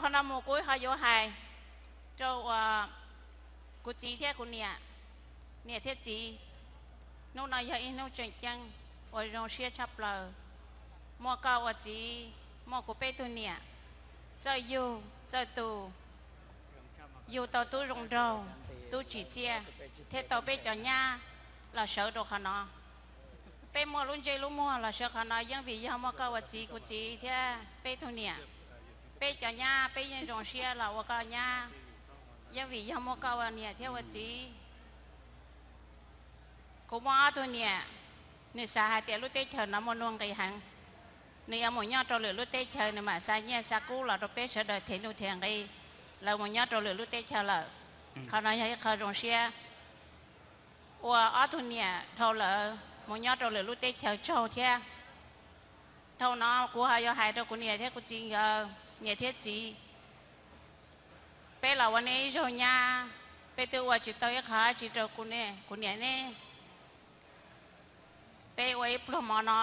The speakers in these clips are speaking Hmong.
Qhov no mus kuv ho yuav hais rau uas kuv txiv thiab kuv niam, niam thiab txiv, hnub no yog ib hnub tseem ceeb uas zoo siab tshaj plaws. Muaj koj ua txiv, muaj kuv peb tug niam, txawj yug txawj tu, yug tau tub zoo nraug, tub tsim txiaj, thiab tau peb cov nyab los sawv rau qhov no. Peb muaj lub ntsej lub muag los sawv qhov no yeej vim yog muaj koj ua txiv, kuv txiv thiab peb tug niam. Peb cov nyab peb yeej zoo siab los ua koj nyab, yeej vim yog muaj koj ua niam thiab ua txiv. Kuv muaj ob tug niam, nws xav hais tias lub teb chaws no muaj nuj nqis heev, nws yuav mus nyob rau lwm lub teb chaws, nws mam xa nyiaj xa kub los rau peb sawv daws them nuj them nqi, lawv mus nyob rau lwm lub teb chaws lawm. Qhov no yog ib qho zoo siab. Ua ob tug niam dhau lawm mus nyob rau lwm lub teb chaws tsaug thiab. Dhau no kuv ho yuav hais rau kuv niam thiab kuv txiv nkawd, niam thiab txiv, peb los ua nej ib zaug nyab, peb twb ua tsis tau ib qho dab tsi rau kuv niam nej. Peb ua ib pluag mov no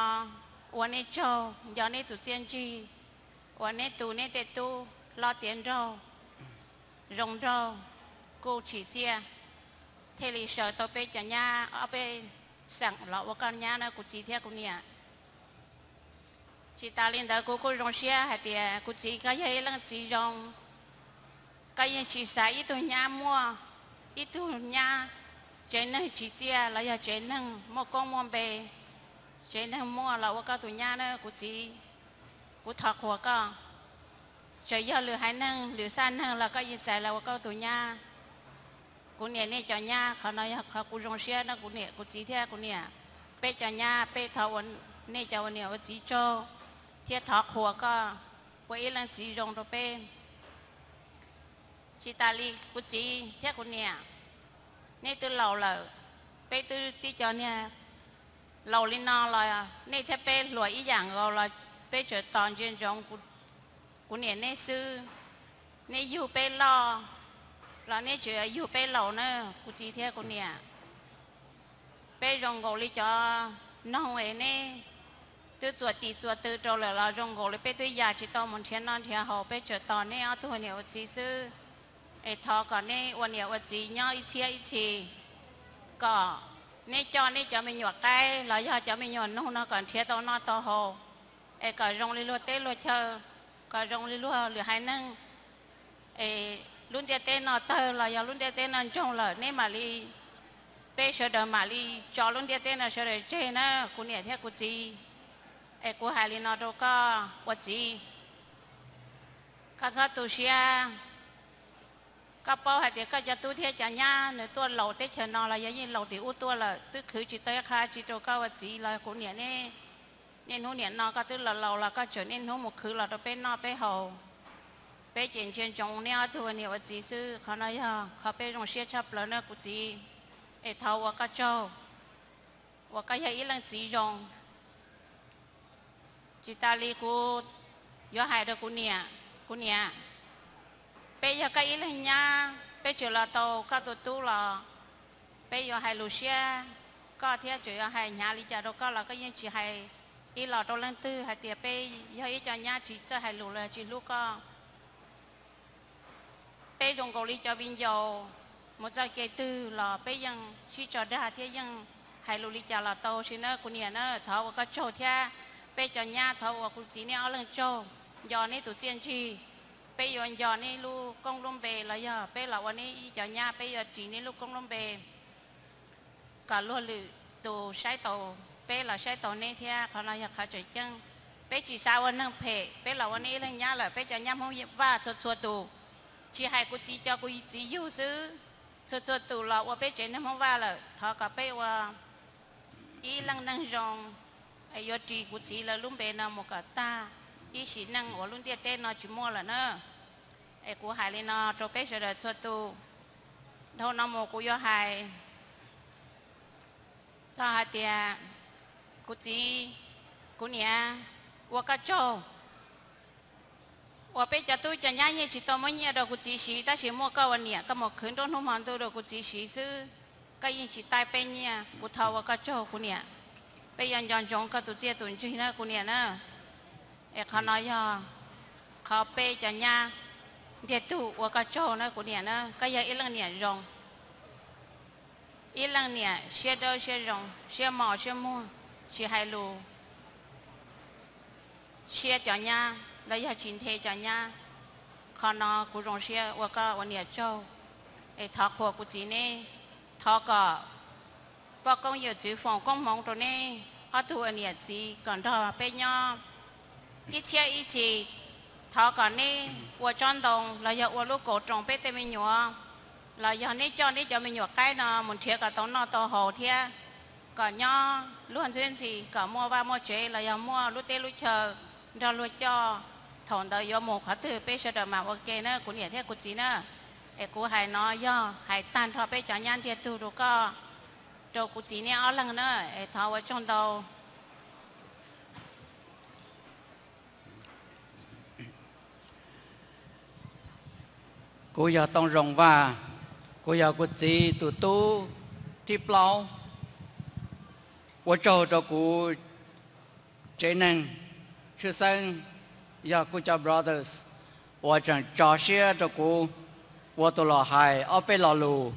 ua nej tsaug, nco nej tus txiaj ntsig, uas nej tu nej tej tub hlob tiav nraug, zoo nraug, kuj tsim txiaj, thiaj li sawv tau peb cov nyab ob peb xeem los ua koj nyab na kuv txiv thiab kuv niam. Tsis tas li ntawd kuv kuj zoo siab hais tias kuv txiv koj yog ib leej txiv zoo, koj yeej tsis xav ib tug nyab muaj, ib tug nyab tsev neeg tsim txiaj los yog tsev neeg muaj koob muaj npe, tsev neeg muaj los ua koj tus nyab na kuv txiv. Kuv thov qhuas koj, txawm yog lwm haiv neeg lwm xab neeg los koj yeej txais los ua koj tus nyab. Kuv niam nej cov nyab, qhov no yog qhov kuv zoo siab na kuv niam kuv txiv thiab kuv niam. Peb cov nyab peb thov ua nej cov ua niam ua txiv tsaug, thiab thov qhuas koj ua ib leej txiv zoo rau peb. Tsis tas li kuv txiv thiab kuv niam, nej twb laus lawm, peb twb tib co niag laus li no los nej thiab peb hluas ib yam nkaus los peb tseem tos ntsia ntsoov kuv niam nej xwb. Nej yug peb loj los nej tseem yug peb laus na kuv txiv thiab kuv niam. Peb zoo nkaus li cov noog es nej twb txuas tis txuas tw rau lawm los zoo nkaus li peb twb ya tsis tau mus nrhiav noj nrhiav haus, peb tseem tos nej ob tug ua niam ua txiv xwb. Es thov kom nej ua niam ua txiv nyob ib txhiab ib txhis, kom nej coj nej cov me nyuam qaib los yog cov me nyuam noog no kom nrhiav tau noj tau haus, es kom zoo li luag teb luag chaw, kom zoo li luag lwm haiv neeg. Es lub ntiaj teb no tawg los yog lub ntiaj teb no ntsoog lawm, nej mam li, peb sawv daws mam li tso lub ntiaj teb no sawv daws tseg na kuv niam thiab kuv txiv. Es kuv hais li no rau koj ua txiv, koj txhob tu siab. Koj paub hais tias koj cov tub thiab cov nyab nws tuaj laus teb chaws no los yog yeej laus tim ub tuaj lawm, twb khwv tsis tau ib qho tsi rau koj ua txiv los kuv niam nej, niaj hnub niam no koj twb laus laus los koj tseem niaj hnub mus khwv los rau peb noj peb haus. Peb ces ntsia ntsoov nej ob tug ua niam ua txiv xwb, qhov no yog qhov peb zoo siab tshaj plaws na kuv txiv. Es thov ua koj tsaug uas koj yog ib leej txiv zoo. Tsis tas li kuv yuav hais rau kuv niam, kuv niam, peb yog koj ib leeg nyab, peb tseem los tau koj tus tub los peb yuav hais lus siab, koj thiab tseem yuav hais hnyav li cas rau koj los koj yeej tsis hais ib los rau leej twg hais tias peb yog ib co nyab tsis txawj hais lus los tsis hlub koj. Peb zoo nkaus li cov viv ncaus, mus txoj kev twg los peb yeej sib tso dag thiab yeej hais lus li cas los tau si na kuv niam na. Thov ua koj tsaug thiab peb cov nyab thov ua kuv txiv nej ob leeg tsaug, nco nej tus txiaj ntsig. Peb yuav nco nej lub koob lub npe los yog peb los ua nej ib cov nyab peb yuav ris nej lub koob lub npe kom luag lwm tus saib taus peb los saib taus nej thiab. Qhov no yog qhov tseem ceeb. Peb tsis xav ua neeg phem, peb los ua nej ib leeg nyab lawm, peb cov nyab Hmoob Vaj txhua txhua tus, tsis hais kuv txiv cov kuv txiv yug xwb, txhua txhua tus los ua peb tsev neeg Hmoob Vaj lawm, thov kom peb ua ib leej neeg zoo, yuav ris kuv txiv lawv lub npe no mus kom tag ib sim neej uas lub ntiaj teb no tsis muaj lawm na. Es kuv hais li no rau peb sawv daws txhua tus. Dhau no mus kuv yuav hais txog hais tias kuv txiv, kuv niam, ua koj tsaug uas peb cov tub cov nyab yeej tsis tau muab nyiaj rau kuv txiv siv, tab sis muaj koj ua niam koj mus khwv nruab hnub hmo ntuj rau kuv txiv siv xwb, koj yeej tsis taij peb nyiaj. Kuv thov ua koj tsaug kuv niam. Peb yuav nco ntsoov koj tus txiaj tus ntsig na kuv niam na. Es qhov no yog qhov peb cov nyab Ntiag tug ua koj tsaug na kuv niam na, koj yog ib leej niam zoo, ib leej niam siab dawb siab zoo, siab mos siab muag, tsis hais lus siab cov nyab los yog tsis nthe cov nyab. Qhov no kuv zoo siab ua koj ua niam tsaug, es thov qhuas kuv txiv neb, thov kom poj koob yawm txwv foom koob hmoov rau neb ob tug ua niam txiv kom nrog peb nyob ib txhiab ib txhis. Thov kom neb ua tsob ntoo los yog ua lub kaus roos peb tej me nyuam, los yog neb coj neb cov me nyuam qaib no mus nrhiav kom tau noj tau haus thiab, kom nyob luag ntxwb ntxhi kom muaj vaj muaj tsev los yog muaj lub teb lub chaw nrog luag coj. Thaum ntawd yuav mus qhov twg peb sawv daws mam ua ke na kuv niam thiab kuv txiv na. Es kuv hais no yog hais tag nrho peb cov nyab ntiag tug rau koj, rau kuv txiv neb ob leeg na, es thov ua tsaug ntau. Kuv yog Tooj Zoo Vaj, kuv yog kuv txiv tus tub thib plaub. Ua tsaug rau kuv tsev neeg tshwj xeeb, yog kuv cov brothers uas tseem tso siab rau kuv ua tus los hais ob peb lo lus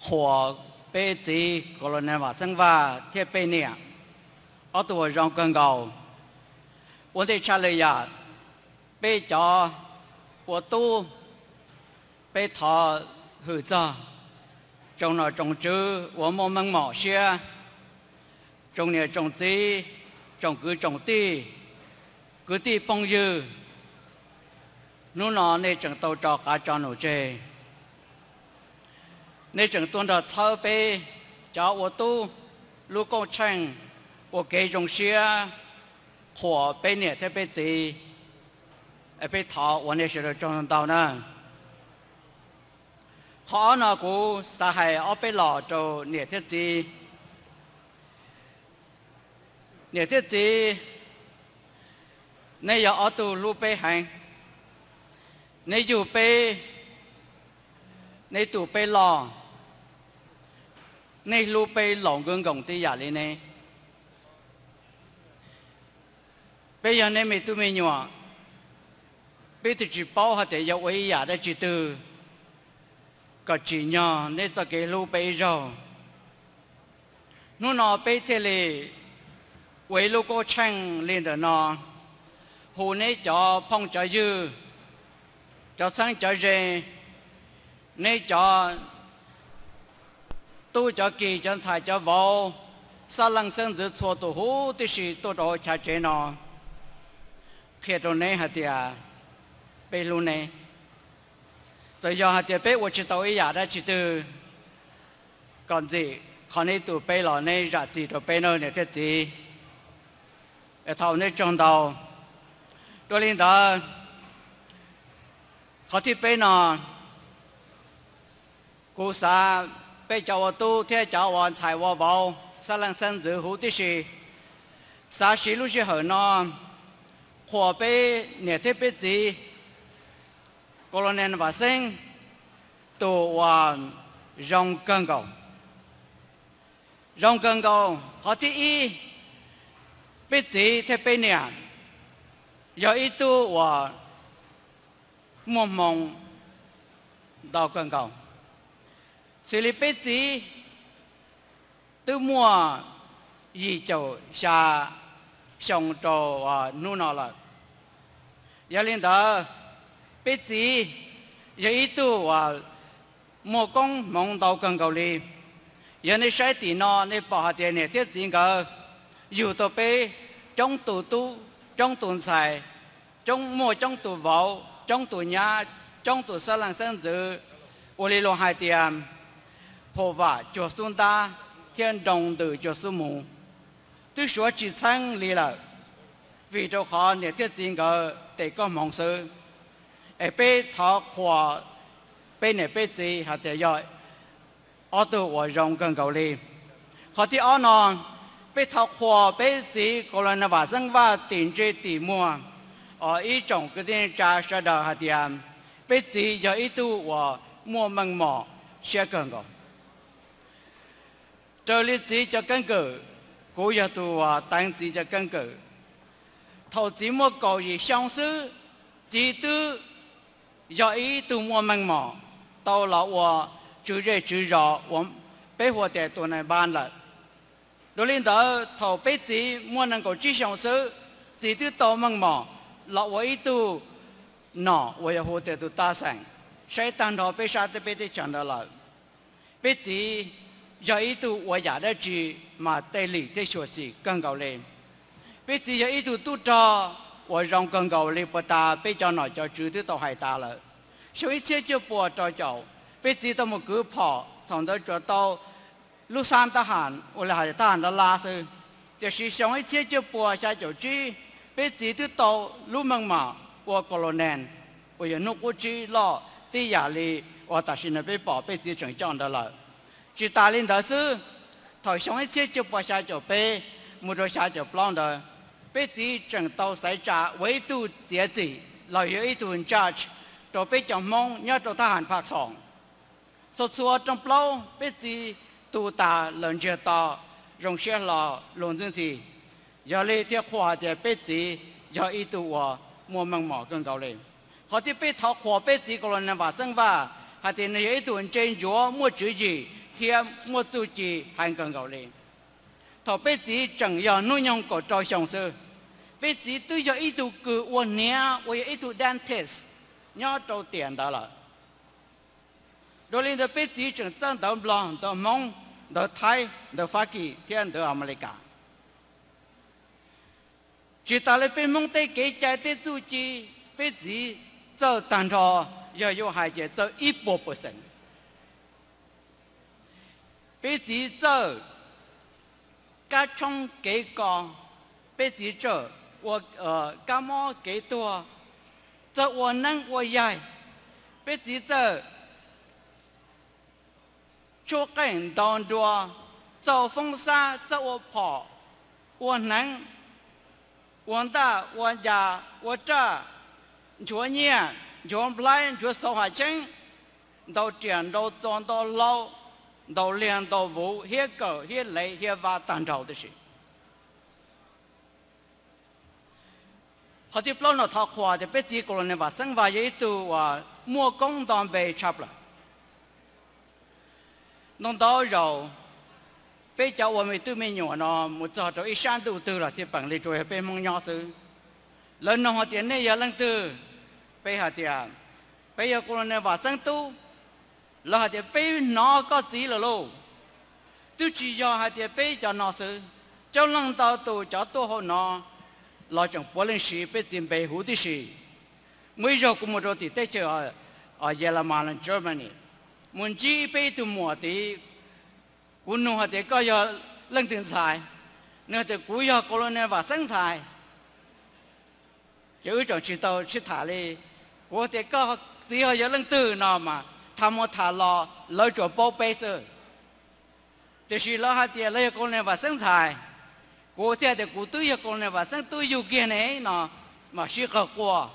qhuas peb txiv Colonel Vam Xeeb Vaj thiab peb niam, ob tug uas zoo kawg nkaus. Ua ntej tshaj li yam, peb cov ua tub, peb thov hwm txog tsoom nom tsoom tswv uas muaj meej mom siab, tsoom niam tsoom txiv, tsoom kwv tsoom tij, kwv tij phooj ywg, hnub no nej tseem tau tso qav tso num tseg. Nej tseem tuaj nrog txhawb peb cov ua tub lub koob tsheej ua kev zoo siab qhuas peb niam thiab peb txiv. Peb thov ua nej sawv daws tsaug ntau na. Qhov ob no kuv xav hais ob peb los rau niam thiab txiv. Niam thiab txiv, neb yog ob tug hlub peb heev. Neb yug peb, neb tu peb loj, neb hlub peb laus nkuj nkoos tib yam li neb. Peb yog neb me tub me nyuam, peb twb tsis paub hais tias yuav ua ib yam dab tsi twg kom tsim nyog neb txoj kev hlub peb ib zaug. Hnub no peb thiaj li ua ib lub koob tsheej li ntawm no, hu neb cov phooj cov ywg, cov txheeb cov ze, neb cov tub cov ki, cov ntxhais cov vauv, xab leej xeeb ntxwv txhua tus huv tib si tuaj rau hauv chav tsev no, qhia rau neb hais tias peb hlub neb. Txawm yog hais tias peb ua tsis tau ib yam dab tsi twg, kom ntxim qhov neb tu peb los neb zam txim rau peb nawb niam thiab txiv. Thov ua neb tsaug ntau. Dua li ntawd, qhov thib peb no, kuv xav peb cov ua tub thiab cov ua ntxhais ua vauv, xab leej xeeb ntxwv huv tib si, xav siv lub sij hawm no qhuas peb niam thiab peb txiv Colonel Vam Xeeb tus uas zoo kawg nkaus. Zoo kawg nkaus, qhov thib ib, peb txiv thiab peb niam yog ib tug uas muaj hmoo ntau kawg nkaus. Xws li peb txiv twb muaj yim caum xya xyoo rau hnub no lawm. Yog li ntawd, peb txiv yog ib tug uas muaj koob hmoov ntau kawg nkaus li. Yog nej saib tim no nej pom hais tias niam thiab txiv nkawd yug tau peb coob tus tub, coob tus ntxhais, coob, muaj coob tus vauv, coob tus nyab, coob tus xab leej xeeb ntxwv, ua li luag hais tias phom vam cuag xub ntab thiab nroo ntws cuag xub mus, twb suav tsis txheeb li lawm, vim rau qhov niam thiab txiv nkawd tes koob hmoov xwb. Es peb thov qhuas peb niam peb txiv hais tias yog ob tug uas zoo kawg nkaus li. Qhov thib ob no, peb thov qhuas peb txiv Colonel Vam Xeeb Vaj tim ntsej tim muag, ib tsoom kwv tij neej tsa sawv daws hais tias peb txiv yog ib tug uas muaj meej mom siab kawg nkaus. Raws li txiv cov keeb kwm, kuv yog tus uas teev txiv cov keeb kwm. Thaum txiv muaj kaum yim xyoo xwb, txiv twb yog ib tug muaj meej mom tau los ua tswv zej tswv zos uas peb hu tias tus nai npab lawm. Dua li ntawd thaum peb txiv muaj nees nkaum tsib xyoos xwb, txiv twb tau meej mom los ua ib tug nom uas yog hu tias tus taj xeem, saib tag nrho peb sab teb peb teb chaws ntawd lawm. Peb txiv yog ib tug ua yam dab tsi mas tej lim thiab xyuam xim kawg nkaus li. Peb txiv yog ib tug tub rog uas zoo kawg nkaus li puas tas peb cov nom cov tswv twb tau hais tas lawm. Xyoo ib txhiab cuaj puas rau caum, peb txiv tau mus kwv phom thaum ntawd tsuas tau lub xab tab ham uas li hais tab ham lab lab xwb. Tiam sis xyoo ib txhiab cuaj puas xya caum tsib, peb txiv twb tau lub meej mom ua colonel uas yog hnub qub tsib loj tib yam li uas tam sim no peb pom peb txiv tseem coj ntawd lawm. Tsis tas li ntawd xwb, thaum xyoo ib txhiab cuaj puas xya caum peb mus rau xya caum plaub ntawd, peb txiv tseem tau xaiv tsa ua ib tug txiav txim los yog ib tug judge rau peb cov Hmoob nyob rau thab ham Pha Xoos. Txhua txhua rooj plaub peb txiv tu tas lawm ntsiag to, zoo siab hlo luag ntxwb ntxhi. Yog li thiaj qhuas hais tias peb txiv yog ib tug uas muaj meej mom kawg nkaus li. Qhov thib peb thov qhuas peb txiv Colonel Vam Xeeb Vaj hais tias nws yog ib tug ntse ntsuav muaj tswv yim thiab muaj txuj ci heev kawg nkaus li. Thaum peb txiv tseem yog hnub nyoog kaum rau xyoo xwb, peb txiv twb yog ib tug kws ua hniav uas yog ib tug dentist nyob rau tiam ntawd lawm. Dua li ntawd peb txiv tseem txawj ntawv Nplog, ntawv Hmoob, ntawv Thaib, ntawv Fab Kis thiab ntawv Amelikas. Tsis tas li peb Hmoob tej kev cai tej txuj ci, peb txiv txawj tag nrho, yog yuav hais ces txawj ib puas percent. Peb txiv txawj kab tshoob kev kos, peb txiv txawj ua kab mob kev tuag, txawj ua neeb ua yaig, peb txiv txawj tshuab qeej ntaus nruas, txawj foob xab, txawj ua phom, ua hneev, ua ntaj, ua ncas, ua raj, nchuav nyiaj, nchuav nplhaib, nchuav xauv hav cheeb, ntaus riam ntaus txos ntaus hlau, ntaus liag ntaus vuv, hiab kawm hiab lev hiab vaj tag nrho tib si. Qhov thib plaub no thov qhuas tias peb txiv Colonel Vam Xeeb Vaj yog ib tug uas muaj koob nto npe tshaj plaws. Ntau ntau zaus peb cov ua me tub me nyuam no mus txog rau ib sab ntuj twg los xij peem li tsuas yog peb Hmoob nyob xwb. Lawv nug hais tias nej yog leej twg, peb hais tias peb yog Colonel Vam Xeeb tub. Lawv hais tias peb hnov koj txiv lawm lauj. Twb tsis yog hais tias peb cov no xwb, coob leej ntau tus cov tuaj hauv no los tseem puav leej siv peb txiv npe huv tib si. Muaj ib zaug kuv mus rau tim teb chaws Yelamas, Germany, mus ntsib peb ib tug muam tid. Kuv nug hais tias koj yog leej twg ntxhais? Nws hais tias kuv yog Colonel Vam Xeeb ntxhais. Ces wb tseem tsis tau sib tham li. Kuv tias koj txiv ho yog leej twg no mas tham mus tham los lawv tsuas paub peb xwb. Tiam sis lawv hais tias lawv yog Colonel Vam Xeeb ntxhais, kuv thiaj tias kuv twb yog Colonel Vam Xeeb tub yug kiag ne no mas sib qawg quaj.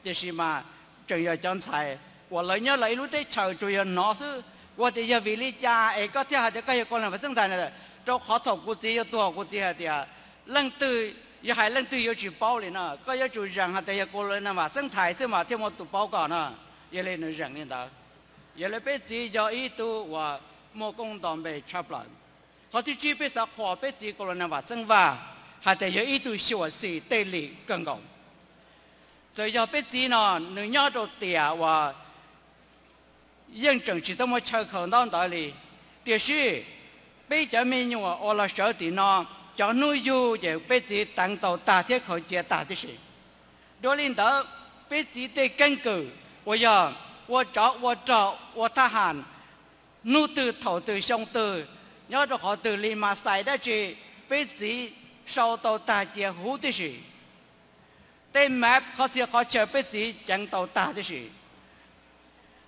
Tiam sis mas tseem yog cov ntxhais uas lawv nyob lawv ib lub teb chaws tsuas yog hnov xwb. Kuv tias yog vim li cas es koj thiaj hais tias koj yog Colonel Vam Xeeb ntxhais na? Rau qhov thaum kuv txiv yuav tuag kuv txiv hais tias leej twg, yog hais leej twg yuav tsis paub li no, koj yuav tsum zeem hais tias yog Colonel Vam Xeeb ntxhais xwb mas thiaj muaj tus paub koj no. Yog li nws zeem li ntawd. Yog li peb txiv yog ib tug uas muaj koob nto npe tshaj plaws. Qhov thib tsib peb xav qhuas peb txiv Colonel Vam Xeeb Vaj hais tias yog ib tug xyuam xim tej lim kawg nkaus. Txawm yog peb txiv no nws nyob rau tiam uas yeej tseem tsis tau muaj chaw khaws ntaub ntawv li, tiam sis peb cov me nyuam uas los sawv tim no, cov hnub yug ces peb txiv teev tau tag thiab khaws cia tag tib si. Dua li ntawd, peb txiv tej keeb kwm uas yog ua tsov ua rog ua thab ham hnub twg thaum twg xyoo twg, nyob rau qhov twg li mas xais dab tsi, peb txiv sau tau tag cia huv tib si. Tej map qhov txhia qhov chaw peb txiv ceev tau tag tib si.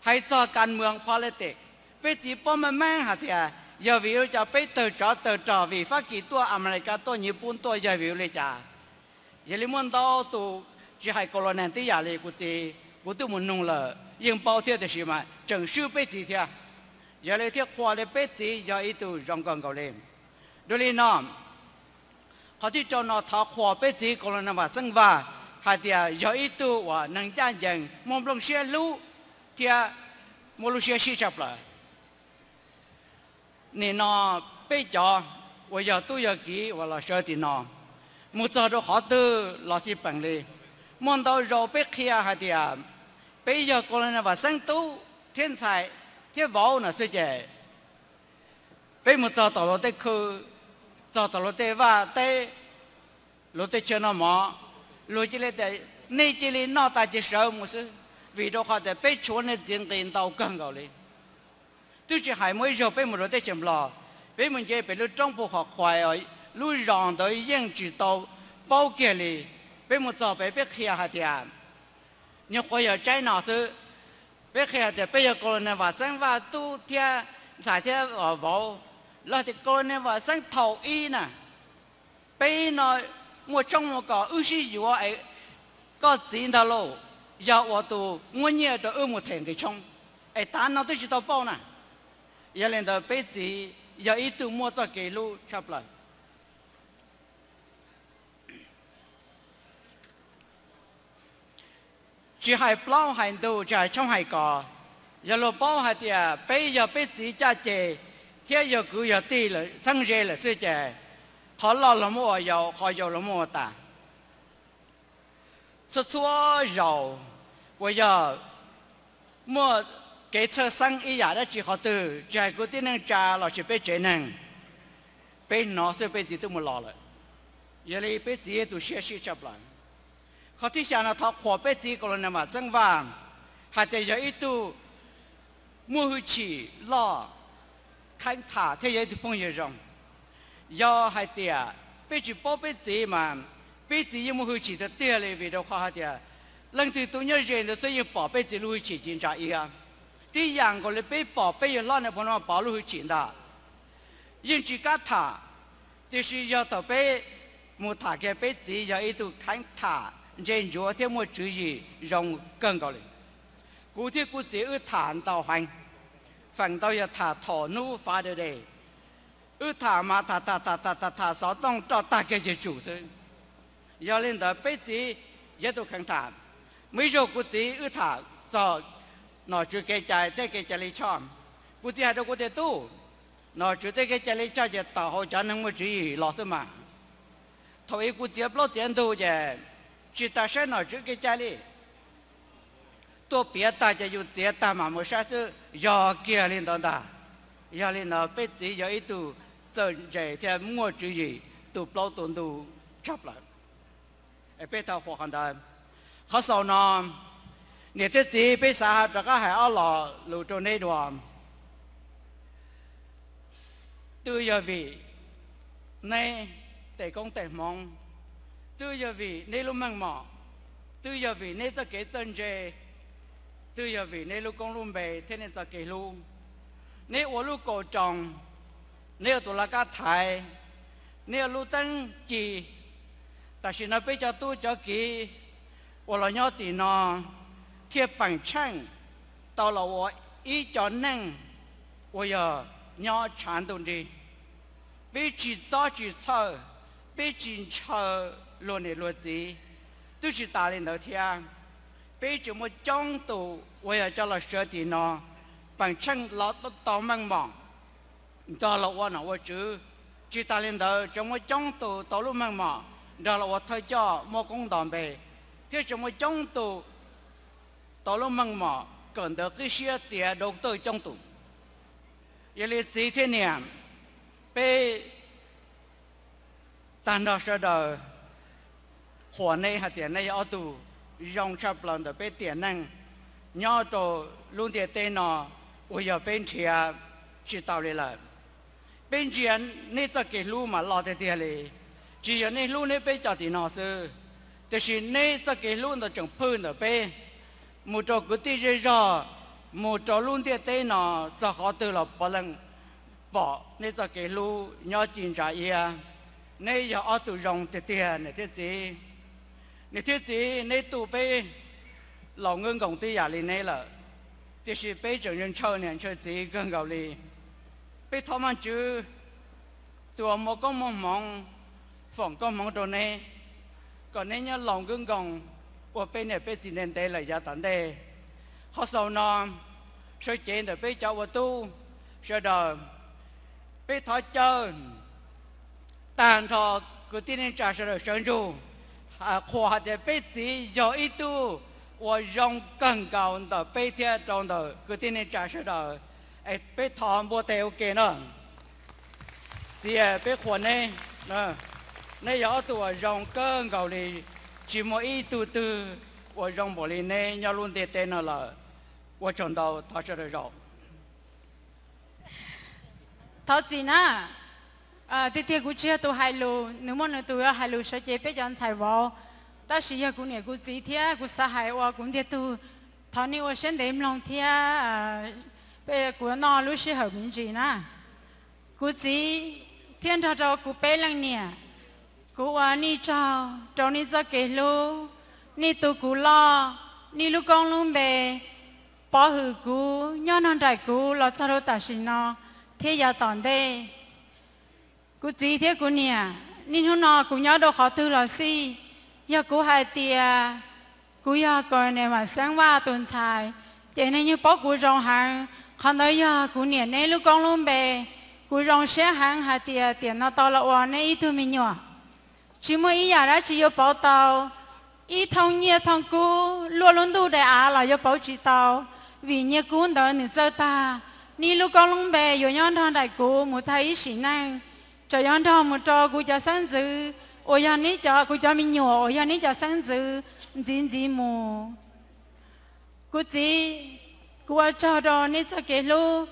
Hais txog kas mwm politics, peb txiv paub meej meej hais tias yog vim li cas peb tawg tsov tawg rog, vim Fab Kis tuaj, Amelikas tuaj, Nyiv Pub tuaj, yog vim li cas. Yog li muaj ntau tus tsis hais Colonel tib yam li kuv txiv, kuv twb mus nug lawm yeej paub thiab, tiam sis mas tseem swb peb txiv thiab. Yog li thiaj qhuas li peb txiv yog ib tug zoo kawg nkaus li. Dua li no, qhov thib rau no thov qhuas peb txiv Colonel Vam Xeeb Vaj hais tias yog ib tug uas neeg ncaj ncees, muaj nplooj siab hlub thiab muaj lub siab sib tshaj plaws. Nim no peb cov uas yog tub yog kiv uas los sawv tim no, mus txog rau qhov twg los xij peem li, muaj ntau zaus peb qhia hais tias peb yog Colonel Vam Xeeb tub thiab ntxhais thiab vauv no xwb ces peb mus txog tom luag tej khw, txog tom luag tej vaj teb, luag tej chaw noj mov, luag cia li tias nej cia li noj tas ces sawv mus xwb, vim rau qhov tias peb tshuav nej txiv nqi ntau kawg nkaus li. Twb tsis hais muaj ib zaug peb mus rau teb chaws Nplog, peb mus nce pem lub roob puag qhov qhuais, lub zos ntawd yeej tsis tau paub kiag li. Peb mus txog pem peb qhia hais tias nyuag quav yog tsaib no xwb, peb qhia hais tias peb yog Colonel Vam Xeeb Vaj tub thiab ntxhais thiab vauv, los tias Colonel Vam Xeeb thaum ib na, peb no muaj tshoob muaj kos wb sib yuav es koj txiv ntag lauj, yog uas tus muab nyiaj rau wb mus them nqi tshoob, es tav no twb tsis tau paub na. Yog li ntawd peb txiv yog ib tug muaj txoj kev hlub tshaj plaws. Tsis hais plaub hais ntug, tsis hais tshoob hais kos, yog luag paub hais tias peb yog peb txiv caj ces thiab yog kwv yog tij lawm, txheeb ze lawm xwb ces qhov loj los muab ua yau, qhov yau los muab ua tas. Txhua txhua zaus uas yog muaj kev txhawj xeeb ib yam dab tsi qhov twg, tsis hais kwv tij neej tsa los sis peb tsev neeg, peb hnov xwb peb txiv twb mus los lawm. Yog li peb txiv yog tus siab sib tshaj plaws. Qhov thib xya no thov qhuas peb txiv Colonel Vam Xeeb Vaj hais tias yog ib tug muaj hwj chim loj, kheev tham thiab yog ib tug phooj ywg zoo. Yog hais tias peb tsis paub peb txiv mas peb txiv yeej muaj hwj chim tiag tiag li, vim rau qhov hais tias leej twg tus nyob ze ntawd xwb yeej pom peb txiv lub hwj chim ci ntsa iab, tib yam nkaus li peb pom peb yawg hlob Nais Phoo no pom lub hwj chim ntag. Yeej tsis kam tham, tiam sis yog thaum peb mus tham kiag peb txiv yog ib tug kheev tham ntse ntsuav thiab muaj tswv yim zoo kawg nkaus li. Kuv thiab kuv txiv wb tham ntau heev, feem ntau yog tham thaum hnub Father's Day, wb tham mas tham tham tham tham tham tham xov tooj roj tag kiag ces tsum xwb. Yog li ntawd peb txiv yog tus kheev tham. Muaj ib zaug kuv txiv wb tham txog nom tswv kev cai thiab kev cai li choj, kuv txiv hais rau kuv tias tub, nom tswv tej kev cai li choj ces tawm hauv cov neeg muaj tswv yim los xwb mas. Thaum ub kuv txiav plaub txiav ntug ces tsis tas saib nom tswv kev cai li, tuaj piav tag ces yus txiav tag mam mus saib xwb, yog kiag li ntawd ntag. Yog li ntawd peb txiv yog ib tug txawj ntse thiab muaj tswv yim, tu plaub tu ntug tshaj plaws. Peb thov qhuas qhov ntawd. Qhov xaus no, niam thiab txiv peb xav rov qab hais ob lo lus rau neb dua. Twb yog vim neb tej koob tej hmoov, twb yog vim neb lub meej mom, twb yog vim neb txoj kev txawj ntse, twb yog vim neb lub koob lub npe thiab neb txoj kev hlub. Neb ua lub kaum roos, neb ua tus laj kab thaiv, neb ua lub teeb ci. Tam sim no peb cov tub cov kiv uas los nyob tim no thiaj peem tsheej tau los ua ib co neeg uas yog nyob tshav ntuj nrig. Peb tsis txob tsis txhawj, peb tsis ntshaw luag niam luag txiv. Twb tsis tas li ntawd thiab, peb tseem muaj coob tus uas yog cov los sawv tim no peem tsheej los tau meej mom nrog los ua nom ua tswv. Tsis tas li ntawd tseem muaj coob tus tau lub meej mom nrog los ua thawj coj muaj koob nto npe, thiab tseem muaj coob tus tau lub meej mom kawm ntawv qib siab tiav doctor coob tus. Yog li txiv thiab niam, peb tag nrho sawv daws qhuas neb hais tias neb yog ob tug zoo tshaj plaws ntawm peb tiam neeg nyob rau lub ntiaj teb no uas yog peb nrhiav tsis tau li lawm. Peb ntsia neb txoj kev hlub mas loj tiag tiag li. Tsis yog neb hlub neb peb cov tim no xwb, tiam sis neb txoj kev hlub ntawd tseem phwj ntawm peb mus rau kwv tij zej zog, mus rau lub ntiaj teb no, txog qhov twg los puav leej pom neb txoj kev hlub nyob ci ntsa iab. Neb yog ob tug zoo tiag tiag niam thiab txiv. Niam thiab txiv, neb tu peb laus nkawd nkoos tib yam li neb lawm, tiam sis peb tseem ntshaw niam ntshaw txiv kawg nkaus li. Peb thov Vajtswv tus uas muaj koob muaj hmoov foom koob hmoov rau neb, kom neb nyob laus nkawd nkoos, ua peb niam peb txiv ntev ntev lawm yav tom ntej. Qhov xaus no, sawv cev ntawm peb cov ua tub sawv daws, peb thov caw tag nrho kwv tij neej tsa sawv daws sawv ntsug, qhuas hais tias peb txiv yog ib tug uas zoo kawg nkaus ntawm peb thiab rau ntawm kwv tij neej tsa sawv daws. Es peb thov npuaj teg ua ke na. Txiv, peb qhuas neb, neb yog ob tug uas zoo kawg nkaus li, tsis muaj ib tug twg uas zoo npaum li neb nyob lub ntiaj teb no lawm. Ua tsaug ntau, thov sawv daws zaum. Thov txim na. Tiag tiag kuv tsis yog tus hais lus, nws muaj nws tus hais lus sawv cev peb cov ntxhais vauv, tab sis yog kuv niam kuv txiv thiab kuv xav hais ua kuv ntiag tug, thov nej ua siab ntev mloog thiab kuv noj lub sij hawm me ntsis na. Kuv txiv thiab nrog rau kuv peb leej niam, kuv ua nej tsaug rau nej txoj kev hlub, nej tu kuv loj, nej lub koob lub npe, pov hwm kuv nyob nrog nraim kuv los txog rau tam sim no thiab yav tom ntej. Kuv txiv thiab kuv niam, niaj hnub no kuv nyob rau qhov twg los xij, yog kuv hais tias kuv yog Colonel Vam Xeeb Vaj tus ntxhais, ces neeg yeej paub kuv zoo heev. Qhov ntawd yog kuv niam neb lub koob lub npe. Kuv zoo siab heev hais tias tiam no tau los ua neb ib tug me nyuam. Tsis muaj ib yam dab tsi yuav pauv tau, ib thooj nyiaj thooj kub luaj lub ntuj daim av los yuav pauv tsis tau, vim nyiaj kub ntawd nws txawj tag. Neb lub koob lub npe yuav nyob nrog nraim kuv mus tag ib sim neej, tseem yuav nrog mus rau kuv cov xeeb ntxwv uas yog neb cov, kuv cov me nyuam uas yog neb cov xeeb ntxwv ntxiv ntxiv mus. Kuv txiv, kuv ua tsaug rau neb txoj kev hlub.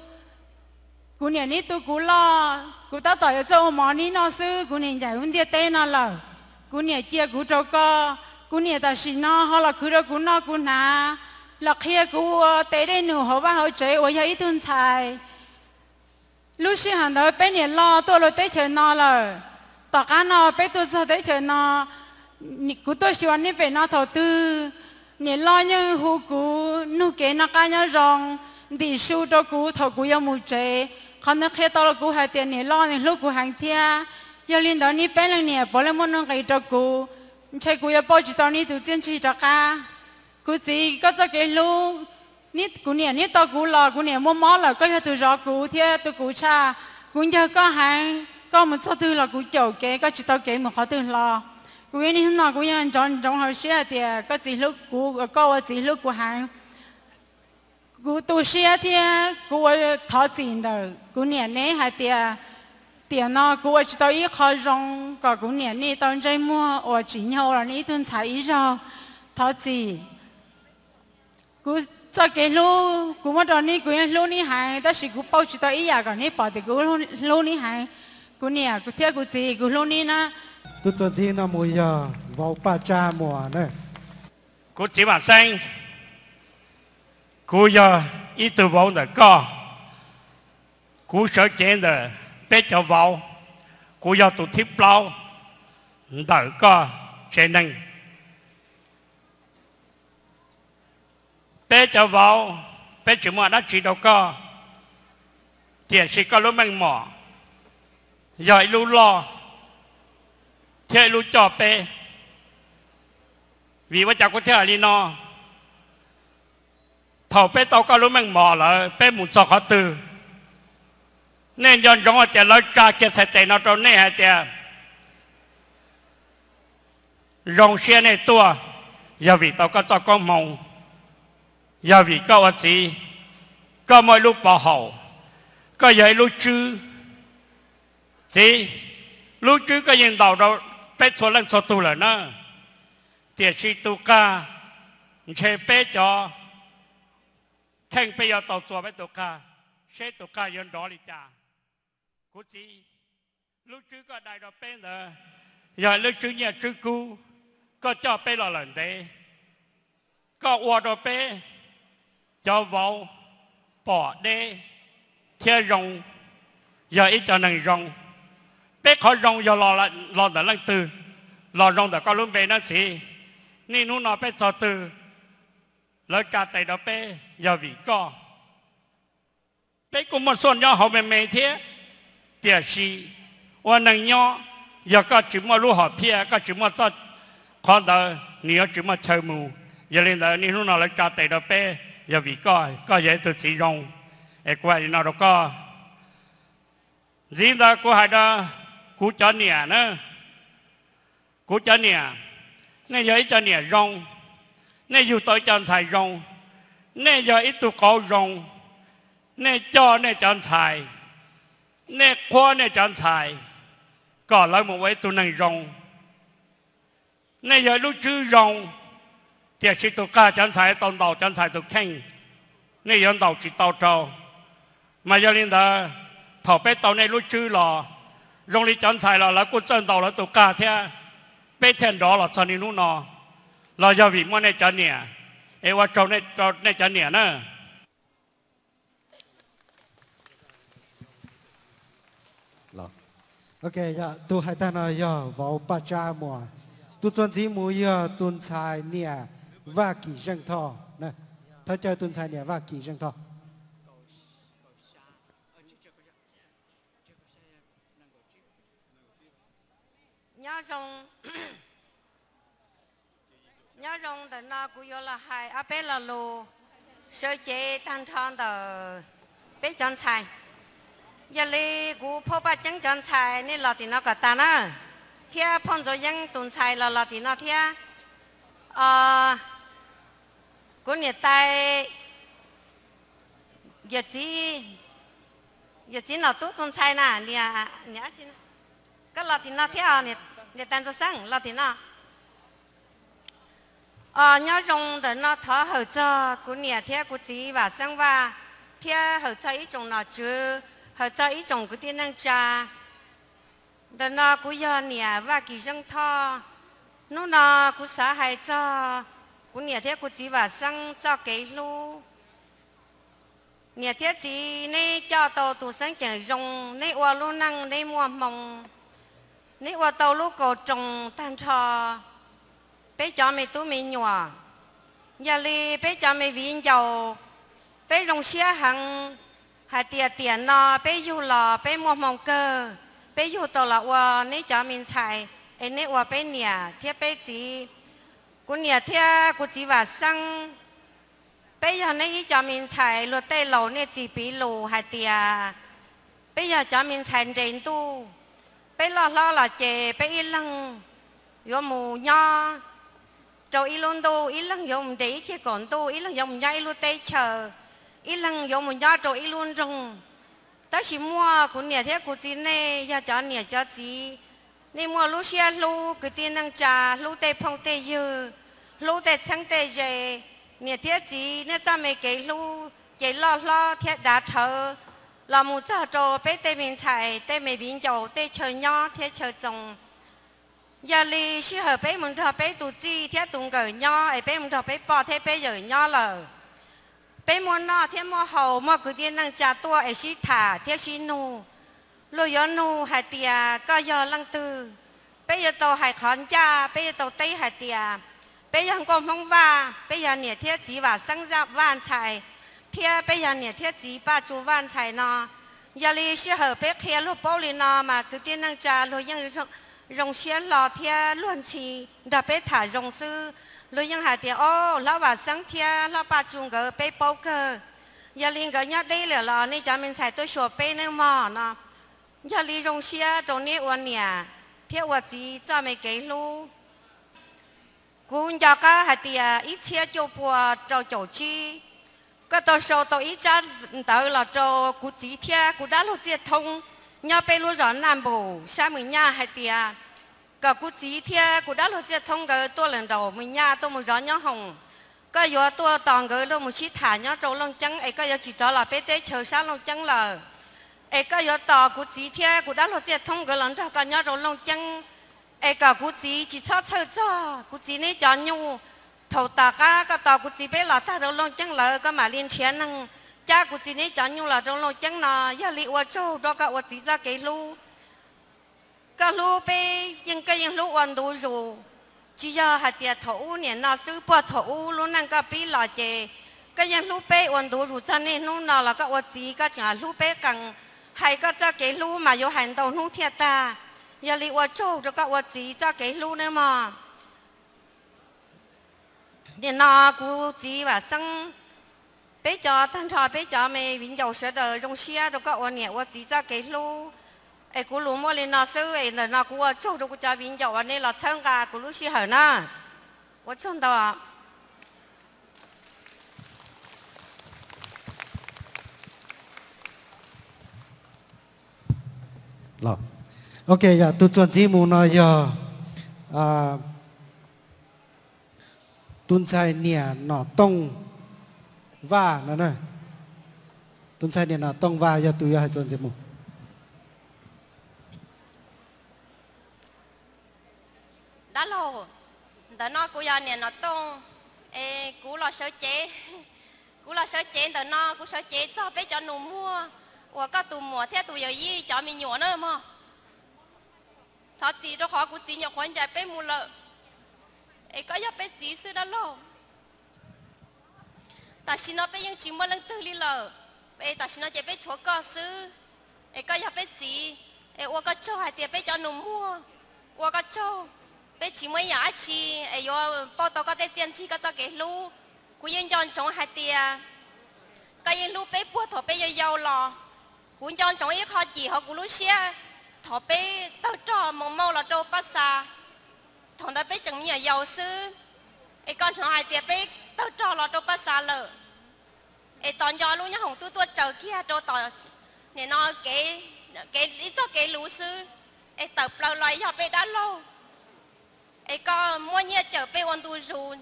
Kuv niam neb tu kuv loj, kuv tab tom yuav txawj ua mov neb noj xwb, kuv niam ncaim lub ntiaj teb no lawm. Kuv niam cia kuv rau koj, kuv niam tam sim no ho los khwv rau kuv noj kuv hnav, los qhia kuv ua tes dej num hauv vaj hauv tsev uas yog ib tug ntxhais. Lub sij hawm ntawd peb niam loj tuaj rau teb chaws no lawm, tom qab no peb tuaj txog teb chaws no, kuv tuaj xyuas neb pem no thaum twg, niam loj yeej hu kuv nug kev noj qab nyob zoo, ntim su rau kuv thaum kuv yuav mus tsev. Qhov ntawd qhia tau rau kuv hais tias niam loj nws hlub kuv heev thiab. Yog li ntawd neb peb leej niam puav leej muaj nuj nqis rau kuv, ntshe kuv yuav pauj tsis tau neb tus txiaj ntsig rov qab. Kuv txiv, koj txoj kev hlub, kuv niam neb tau kuv los kuv niam muaj mob lawm, koj yog tus zov kuv thiab tu kuv tshaj. Kuv ncawg koj heev, koj mus txog twg los kuv caum kev, koj tsis tau kev mus qhov twg hlo. Kuv niaj hnub no kuv yeej nco ntsoov hauv siab hais tias koj txiv hlub kuv, koj ua txiv hlub kuv heev. Kuv tu siab thiab kuv ua thov txim ntawm kuv niam neb hais tias tiam no kuv ua tsis tau ib qho zoo kom kuv niam nej tau ntsej muag uas tsim nyog ua los nej ib tug ntxhais ib zaug. Thov txim. Kuv txoj kev hlub kuv muab rau neb, kuv yeej hlub neb heev, tab sis kuv pauj tsis tau ib yam kom neb pom tias kuv hlub neb heev. Kuv niam thiab kuv txiv, kuv hlub neb na. Tus txuas ntxiv no mus yog vauv Paj Tsab Muas na. Kuv txiv Vam Xeeb, kuv yog ib tug vauv ntawm koj. Kuv sawv cev ntawm peb cov vauv, kuv yog tus thib plaub ntawm koj tsev neeg. Peb cov vauv, peb tsis muaj dab tsi rau koj, tiam sis koj lub meej mom yog ib lub loj thiab ib lub coj peb. Vim ua cas kuv thiaj hais li no? Thaum peb tau koj lub meej mom lawm, peb mus txog qhov twg, nej nco ntsoov hais tias lawv tsa kiag txhais tes no rau nej hais tias zoo siab nej tuaj, yog vim tau koj txoj koob hmoov, yog vim koj ua txiv, koj muaj ib lub pov haum, koj yog ib lub tswb. Txiv, lub tswb koj yeej ntaus rau peb txhua leej txhua tug lawm na, tiam sis tus qag ntshe peb cov kheej peb yuav tau txua peb tus qag, seb tus qag yuav nrov li cas. Kuv txiv, lub tswb koj dai rau peb ntawd yog lub tswb nyiaj tswb kub, koj coj peb los lawm ntev, koj ua rau peb cov vauv pom deb thiab zoo, yog ib co neeg zoo. Peb qhov zoo yog los ntawm leej twg? Los zoo ntawm koj lub npe nawb txiv. Niaj hnub no peb txog twg, lawv tsa tes rau peb yog vim koj. Peb kuj muaj xuaj nyob hauv me me thiab, tiam sis ua neeg nyob, yog koj tsis muaj lub hom phiaj, koj tsis muaj txoj qhov ntawd, nws yuav tsis muaj chaw mus. Yog li ntawd niaj hnub no lawv tsa tes rau peb yog vim koj, koj yog ib tug txiv zoo. Es kuv hais li no rau koj, ntxiv ntawd kuv hais rau kuv cov niam na, kuv cov niam, nej yog ib co niam zoo, nej yug tau ib co ntxhais zoo, nej yog ib tug qauv zoo, nej coj nej cov ntxhais, nej qhuab nej cov ntxhais kom lawv mus ua ib tug neeg zoo. Nej yog ib lub tswb zoo, tiam sis tus qag cov ntxhais tau ntaus cov ntxhais tus kheej, nej yuav ntaus tsis tau rau. Mas yog li ntawd, thaum peb tau nej lub tswb los, zoo li cov ntxhais los lawv kuj txawj ntaus lawv tus qag thiab, peb thiaj nrov los txog niaj hnub no, los yog vim muaj nej cov niam, es ua tsaug nej cov niam na. Tus hais tag no yog vauv Paj Tsab Muas, tus txuas ntxiv mus yog tus ntxhais niam Vaj Kim Zeej Thoj. Thov caw tus ntxhais niam Vaj Kim Zeej Thoj. Nyob zoo, nyob zoo, ntawm no kuv yuav los hais ob peb lo lus sawv cev tag nrho ntawm peb cov ntxhais. Yog li kuv phauj Paj Ceeb cov ntxhais nej los tim no kom tas na, thiab phauj Ntxuav Yeeb tus ntxhais los los tim no thiab. Kuv niam tais, yawm txiv, yawm txiv Nom Tub tus ntxhais na, niam, koj los tim no thiab, niam tais Ntxawg Xeeb los tim no. Os, nyob zoo, ntawm no thov hawm txog kuv niam thiab kuv txiv Vam Xeeb Vaj, thiab hawm txog ib tsoom nom tswv, hawm txog ib tsoom kwv tij neej tsa. Ntawm no kuv yog niam Vaj Kim Zeej Thoj. Hnub no kuv xav hais txog kuv niam thiab kuv txiv Vam Xeeb txoj kev hlub. Niam thiab txiv, neb coj tau tus xeeb ceem zoo, neb ua lub neej neb muaj hmoo, neb ua tau lub kaus roos tag nrho peb cov me tub me nyuam. Yog li peb cov me viv ncaus, peb zoo siab heev hais tias tiam no peb yug los peb muaj hmoo kawg, peb yug tau los ua neb cov me ntxhais, es neb ua peb niam thiab peb txiv. Kuv niam thiab kuv txiv Vam Xeeb, peb yog neb ib co me ntxhais, luag tej laus nej txis piv lus hais tias peb yog cov me ntxhais nres ntuj. Peb loj hlob los ces peb ib leeg yuav mus nyob rau ib lub ntuj, ib leeg yuav mus nres ib ceg kaum ntuj, ib leeg yuav mus nyob ib lub teb chaws, ib leeg yuav mus nyob rau ib lub nroog. Tab sis muaj kuv niam thiab kuv txiv nej yog cov niam cov txiv, nej muaj lub siab hlub kwv tij neej tsa, hlub tej phooj tej ywg, hlub tej txheeb tej ze. Niam thiab txiv, nej txoj me kev hlub ces loj hlob thiab dav rhawv los mus txog rau peb tej me ntxhais, tej me viv ncaus, tej chaw nyob thiab chaw txoos. Yog li sij hawm peb mus nrog peb tus txij thiab tus nkawm nyob, es peb mus nrog peb poj thiab peb yawm nyob lawm, peb muaj noj thiab muaj haus, muaj kwv tij neej tsa tuaj es sib tham thiab sib nug. Luag yuav nug hais tias koj yog leej twg, peb yuav tau hais qhov ncaj, peb yuav tau teb hais tias peb yog nkauj Hmoob Vaj, peb yog niam thiab txiv Vam Xeeb Vaj ntxhais, thiab peb yog niam thiab txiv Paj Tsu Vaj ntxhais no. Yog li sij hawm peb qhia luag paub li no mas kwv tij neej tsa luag yeej zoo siab hlo thiab luag ntxhi nrog peb tham zoo xwb. Luag yeej hais tias, o, hlob Vam Xeeb thiab hlob Paj Tsu nkawd peb paub kawg. Yog li nkawd nyob deb lawm los nej cov me ntxhais tuaj xyuas peb nawb mog no. Yog li zoo siab rau neb ua niam thiab ua txiv txoj me kev hlub. Kuv nco qab hais tias ib txhiab cuaj pua rau caum tsib, koj tau sau tau ib tsab ntawv los rau kuv txiv thiab kuv dab laug Txiaj Thoob nyob peb lub zos Naj Npum sab Mws Nyaj hais tias kom kuv txiv thiab kuv dab laug Txiaj Thoob nkawd tuaj lawm nraum Mws Nyaj tuaj mus zov nyob hoom. Koj yuav tuaj tos nkawd luag mus sib tham nyob rau Looj Ceeb es koj yuav tsis rov los peb teb chaws sab Looj Ceeb lawm. Es koj yuav tos kuv txiv thiab kuv dab laug Txiaj Thoob nkawd los nrog koj nyob rau Looj Ceeb, es kom kuv txiv tsis txhob txhawj txog kuv txiv neb cov nyuj. Thaum tom qab koj tos kuv txiv peb los tag rau Looj Ceeb lawm koj mam li nrhiav neeg cab kuv txiv neb cov nyuj los rau Looj Ceeb no. Yog li ua tsaug rau koj ua txiv txoj kev hlub. Koj hlub peb yeej, koj yeej hlub ua ntu zus, tsis yog hais tias thaum ub niam no xwb, puag thaum ub lub neej koj pib los ces koj yeej hlub peb ua ntu zus txog niaj hnub no los koj ua txiv koj tseem hlub peb qees. Hais koj txoj kev hlub mas yuav hais ntau hnub thiaj tag. Yog li ua tsaug rau koj ua txiv txoj kev hlub nawb mog. Nim no kuv txiv Vam Xeeb, peb cov tag nrho peb cov me viv ncaus sawv daws zoo siab rau koj ua niam ua txiv txoj kev hlub. Es kuv lus muaj li no xwb, es ntawm no kuv ua tsaug rau kuv cov viv ncaus uas nej los txhawb nqa kuv lub sij hawm na. Ua tsaug ntau. Ok, yog tus txuas ntxiv mus no yog tus ntxhais niam Nom Tooj Vaj no. Tus ntxhais niam Nom Tooj Vaj yog tus yuav hais txuas ntxiv mus. Dab laug, ntawm no kuv yog niam Nom Tooj, es kuv los sawv cev, kuv los sawv cev ntawm no, kuv sawv cev txog peb cov nus muag uas koj tus muam thiab tus yawm yij cov me nyuam na mog. Thov txim rau qhov kuv txiv nyuam qhuav ncaim peb mus lawm, es koj yog peb txiv xwb dab laug. Tam sim no peb yeej tsis muaj leej twg li lawm, es tam sim no ces peb tshuav koj xwb, es koj yog peb txiv, es ua koj tsaug hais tias peb cov nus muag, ua koj tsaug, peb tsis muaj ib yam dab tsi es yuav pauj tau koj tej txiaj ntsig koj txoj kev hlub. Kuv yeej nco ntsoov hais tias koj yeej hlub peb puag thaum peb yau yau los. Kuv nco ntsoov ib qho cim hauv kuv lub siab, thaum peb tawg rog mus mauj los rau Paj Xas, thaum ntawd peb tseem me nyuam yaus xwb, es koj hnov hais tias peb tawg rog los rau Paj Xas lawm, es tos nco lub nyoob hoom twb tuaj tsaws kiag rau tom nim no kev, ib txoj kev luv xwb, es tawm plaws los yog peb dab laug, es koj muab nyiaj cawm peb ua ntu zus,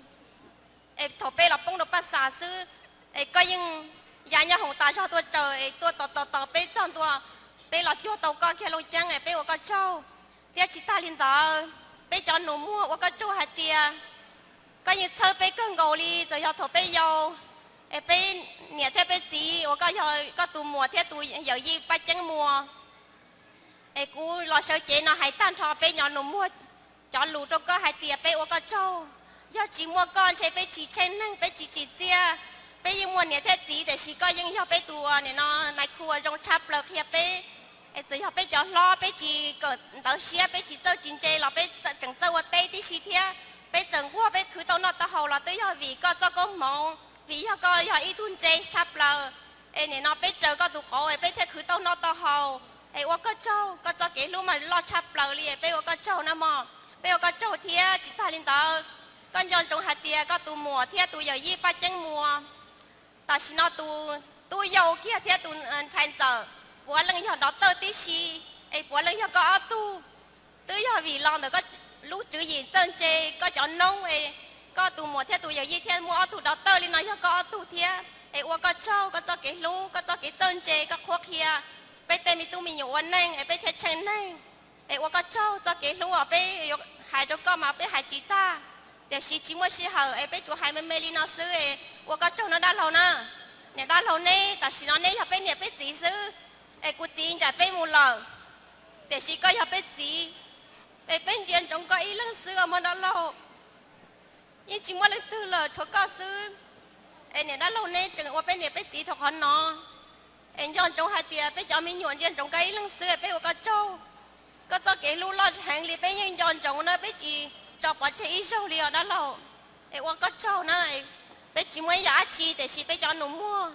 es thaum peb los poob rau Paj Xas xwb, es koj yeej ya nyoob hoom tas zog tuaj tsaws es tuaj tos tos tos peb txog ntua, peb los cuag tau koj kiag Looj Ceeb es peb ua koj tsaug. Thiab tsis tag li ntawd, peb cov nus muag ua koj tsaug hais tias koj yeej txhawb peb kawg nkaus li txawm yog thaum peb yau, es peb niam thiab peb txiv uas koj yog koj tus muam thiab tus yawm yij Paj Ceeb Muas. Es kuv los sawv cev no hais tag nrho peb cov nus muag cov lus rau koj hais tias peb ua koj tsaug. Yog tsis muaj koj ntshe peb tsis tsheej neeg, peb tsis tsim txiaj. Peb yeej muaj niam thiab txiv tiam sis koj yeej yog peb tus nim no nais khu uas zoo tshaj plaws qhia peb. Es txawm yog peb cov hlob peb tsis kawm ntawv siab, peb tsis txawj tsis ntse los peb tseem txawj ua teb tib si thiab. Peb txawm nquag peb khwv tau noj tau haus los twb yog vim koj txoj koob hmoov, vim yog koj yog ib tug ntse tshaj plaws. Es nim no peb raws koj tus qauv es peb thiaj khwv tau noj tau haus. Es ua koj tsaug, koj txoj kev hlub mas loj tshaj plaws li, peb ua koj tsaug na mog. Peb ua koj tsaug thiab tsis tag li ntawd, koj nco ntsoov hais tias koj tus muam thiab tus yawm yij Paj Ceeb Muas, tam sim no tus tub yau kiag thiab tus ntxhais ntxawm puav leej yog dov tawj tib si, es puav leej yog koj ob tug. Twb yog vim los ntawm koj lub tswv yim txawj ntse, koj cov noob es koj tus muam thiab tus yawm yij thiaj muaj ob tug dov tawj li no yog koj ob tug thiab. Es ua koj tsaug koj txoj kev hlub, koj txoj kev txawj ntse, koj qhuab qhia peb tej me tub me nyuam ua neej es peb thiaj tsheej neeg. Es ua koj tsaug txoj kev hlub os, peb yuav hais rau koj mas peb hais tsis tag, tiam sis tsis muaj sij hawm es peb tsuas hais me me li no xwb es ua koj tsaug no dab laug na. Niam dab laug neb, tam sim no neb yog peb niam peb txiv xwb, es kuv txiv ncaim peb mus lawm, tiam sis koj yog peb txiv, es peb ntsia ntsoov koj ib leeg xwb os mog dab laug. Yeej tsis muaj leej twg lawm tshuav koj xwb. Es niam dab laug neb tseem ua peb niam peb txiv rau qhov no, es nco ntsoov hais tias peb cov me nyuam ntsia ntsoov koj ib leeg xwb es peb ua koj tsaug. Koj txoj kev hlub loj heev li peb yeej nco ntsoov na, peb tsis tso pov tseg ib zaug li os dab laug. Es ua koj tsaug na, peb tsis muaj ib yam dab tsi tiam sis peb cov nus muag,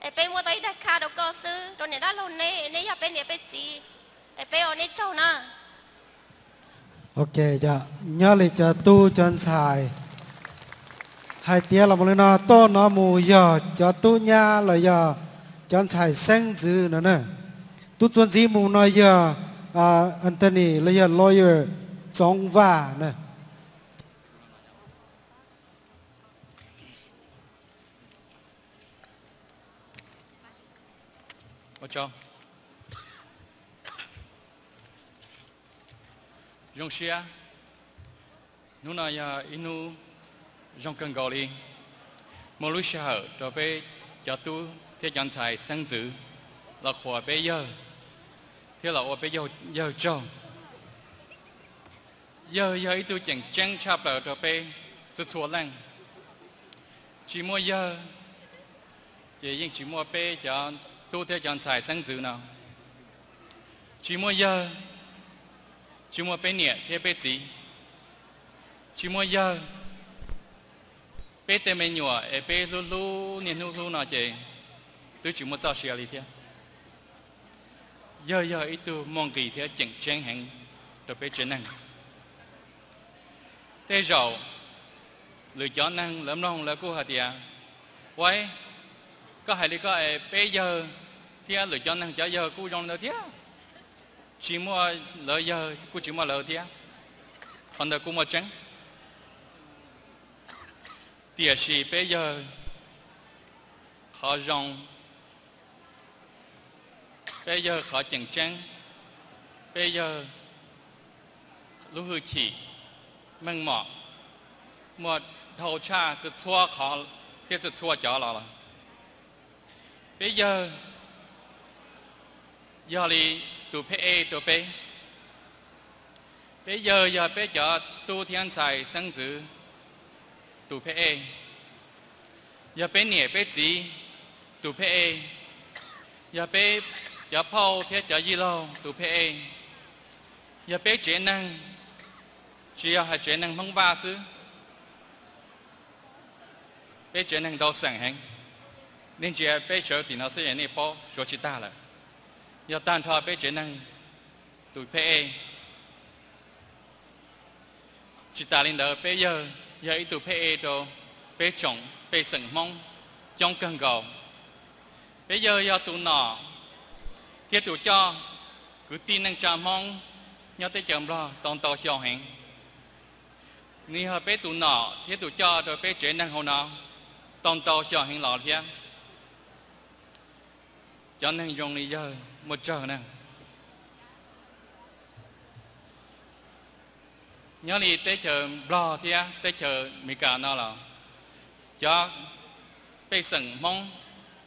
es peb muab tau ib daig khaj rau koj xwb, rau niam dab laug neb, neb yog peb niam peb txiv, es peb ua neb tsaug na. Ok, yog nyob li cov tub cov ntxhais hais tias los mus li no, tuaj no mus yog cov tub nyab los yog cov ntxhais xeeb ntxwv no na. Tub txuas ntxiv mus no yog Anthony los yog lawyer Txoov Vaj na. Zoo siab, hnub no yog ib hnub zoo kawg nkaus li, muaj lub sij hawm rau peb cov tub thiab cov ntxhais xeeb ntxwv los qhuas peb yawg thiab los ua peb yawg tsaug. Yawg yog ib tug ceem tseeb tshaj plaws rau peb txhua txhua leej. Tsis muaj yawg, ces yeej tsis muaj peb cov tub thiab cov ntxhais xeeb ntxwv no. Tsis muaj yawg, tsis muaj peb niam thiab peb txiv. Tsis muaj yawg, Peb tej me nyuam es peb hlub hlub niaj hnub hlub no ces twb tsis muaj txoj sia li thiab. Yawg yog ib tug muaj nqis thiab ceem tseeb heev rau peb tsev neeg. Tej zaum lwm cov neeg lawv mloog lawv kuj hais tias, Ua, koj hais li koj es peb yawg thiab lwm cov neeg cov yawg kuj zoo li ntawd thiab, tsis muaj lawv yawg kuj tsis muaj lawv thiab. Qhov ntawd kuj muaj tseeb. Tiam sis peb yawg qhov zoo, peb yawg qhov ceem tseeb, peb yawg lub hwj chim meej mom muaj dhau tshaj txhua qhov thiab txhua cov los lawm. Peb yawg yog li tus pheb ej rau peb. Peb yawg yog peb cov tub thiab ntxhais xeeb ntxwv tus pheb ej, yog peb niam peb txiv tus pheb ej, yog peb cov phauj thiab cov yij laug tus pheb ej, yog peb tsev neeg, tsis yog hais tsev neeg Hmoob Vaj xwb, peb tsev neeg ntau xeem heev. Nej ntsia peb sawv tim no xwb es nej paub suav tsis tag lawm. Yog tag nrho peb tsev neeg tus pheb ej. Tsis tas li ntawd, peb yawg yog ib tug pheb ej rau peb tsoom pej xeem Hmoob coob kawg nkaus. Peb yawg yog tus nom thiab tus coj kwv tij neej tsa Hmoob nyob teb chaws Nplog tau ntau xyoo heev. Nws yog peb tus nom thiab tus coj rau peb tsev neeg hauv no tau ntau xyoo heev los thiab. Cov neeg zoo li yawg muaj tsawg neeg. Nyob li teb chaws Nplog thiab teb chaws Amelikas no los cov pej xeem Hmoob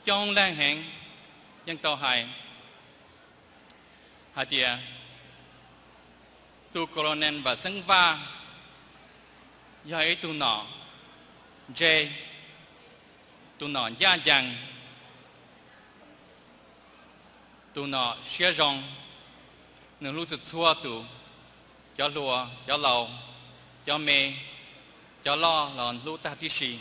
coob leej heev. Yeej tau hais hais tias tus Colonel Vam Xeeb Vaj yog ib tug nom ntse, tus nom ncaj ncees, tus nom siab zoo. Nws hlub txhua txhua tus, cov hluas, cov laus, cov me, cov loj los hlub tag tib si.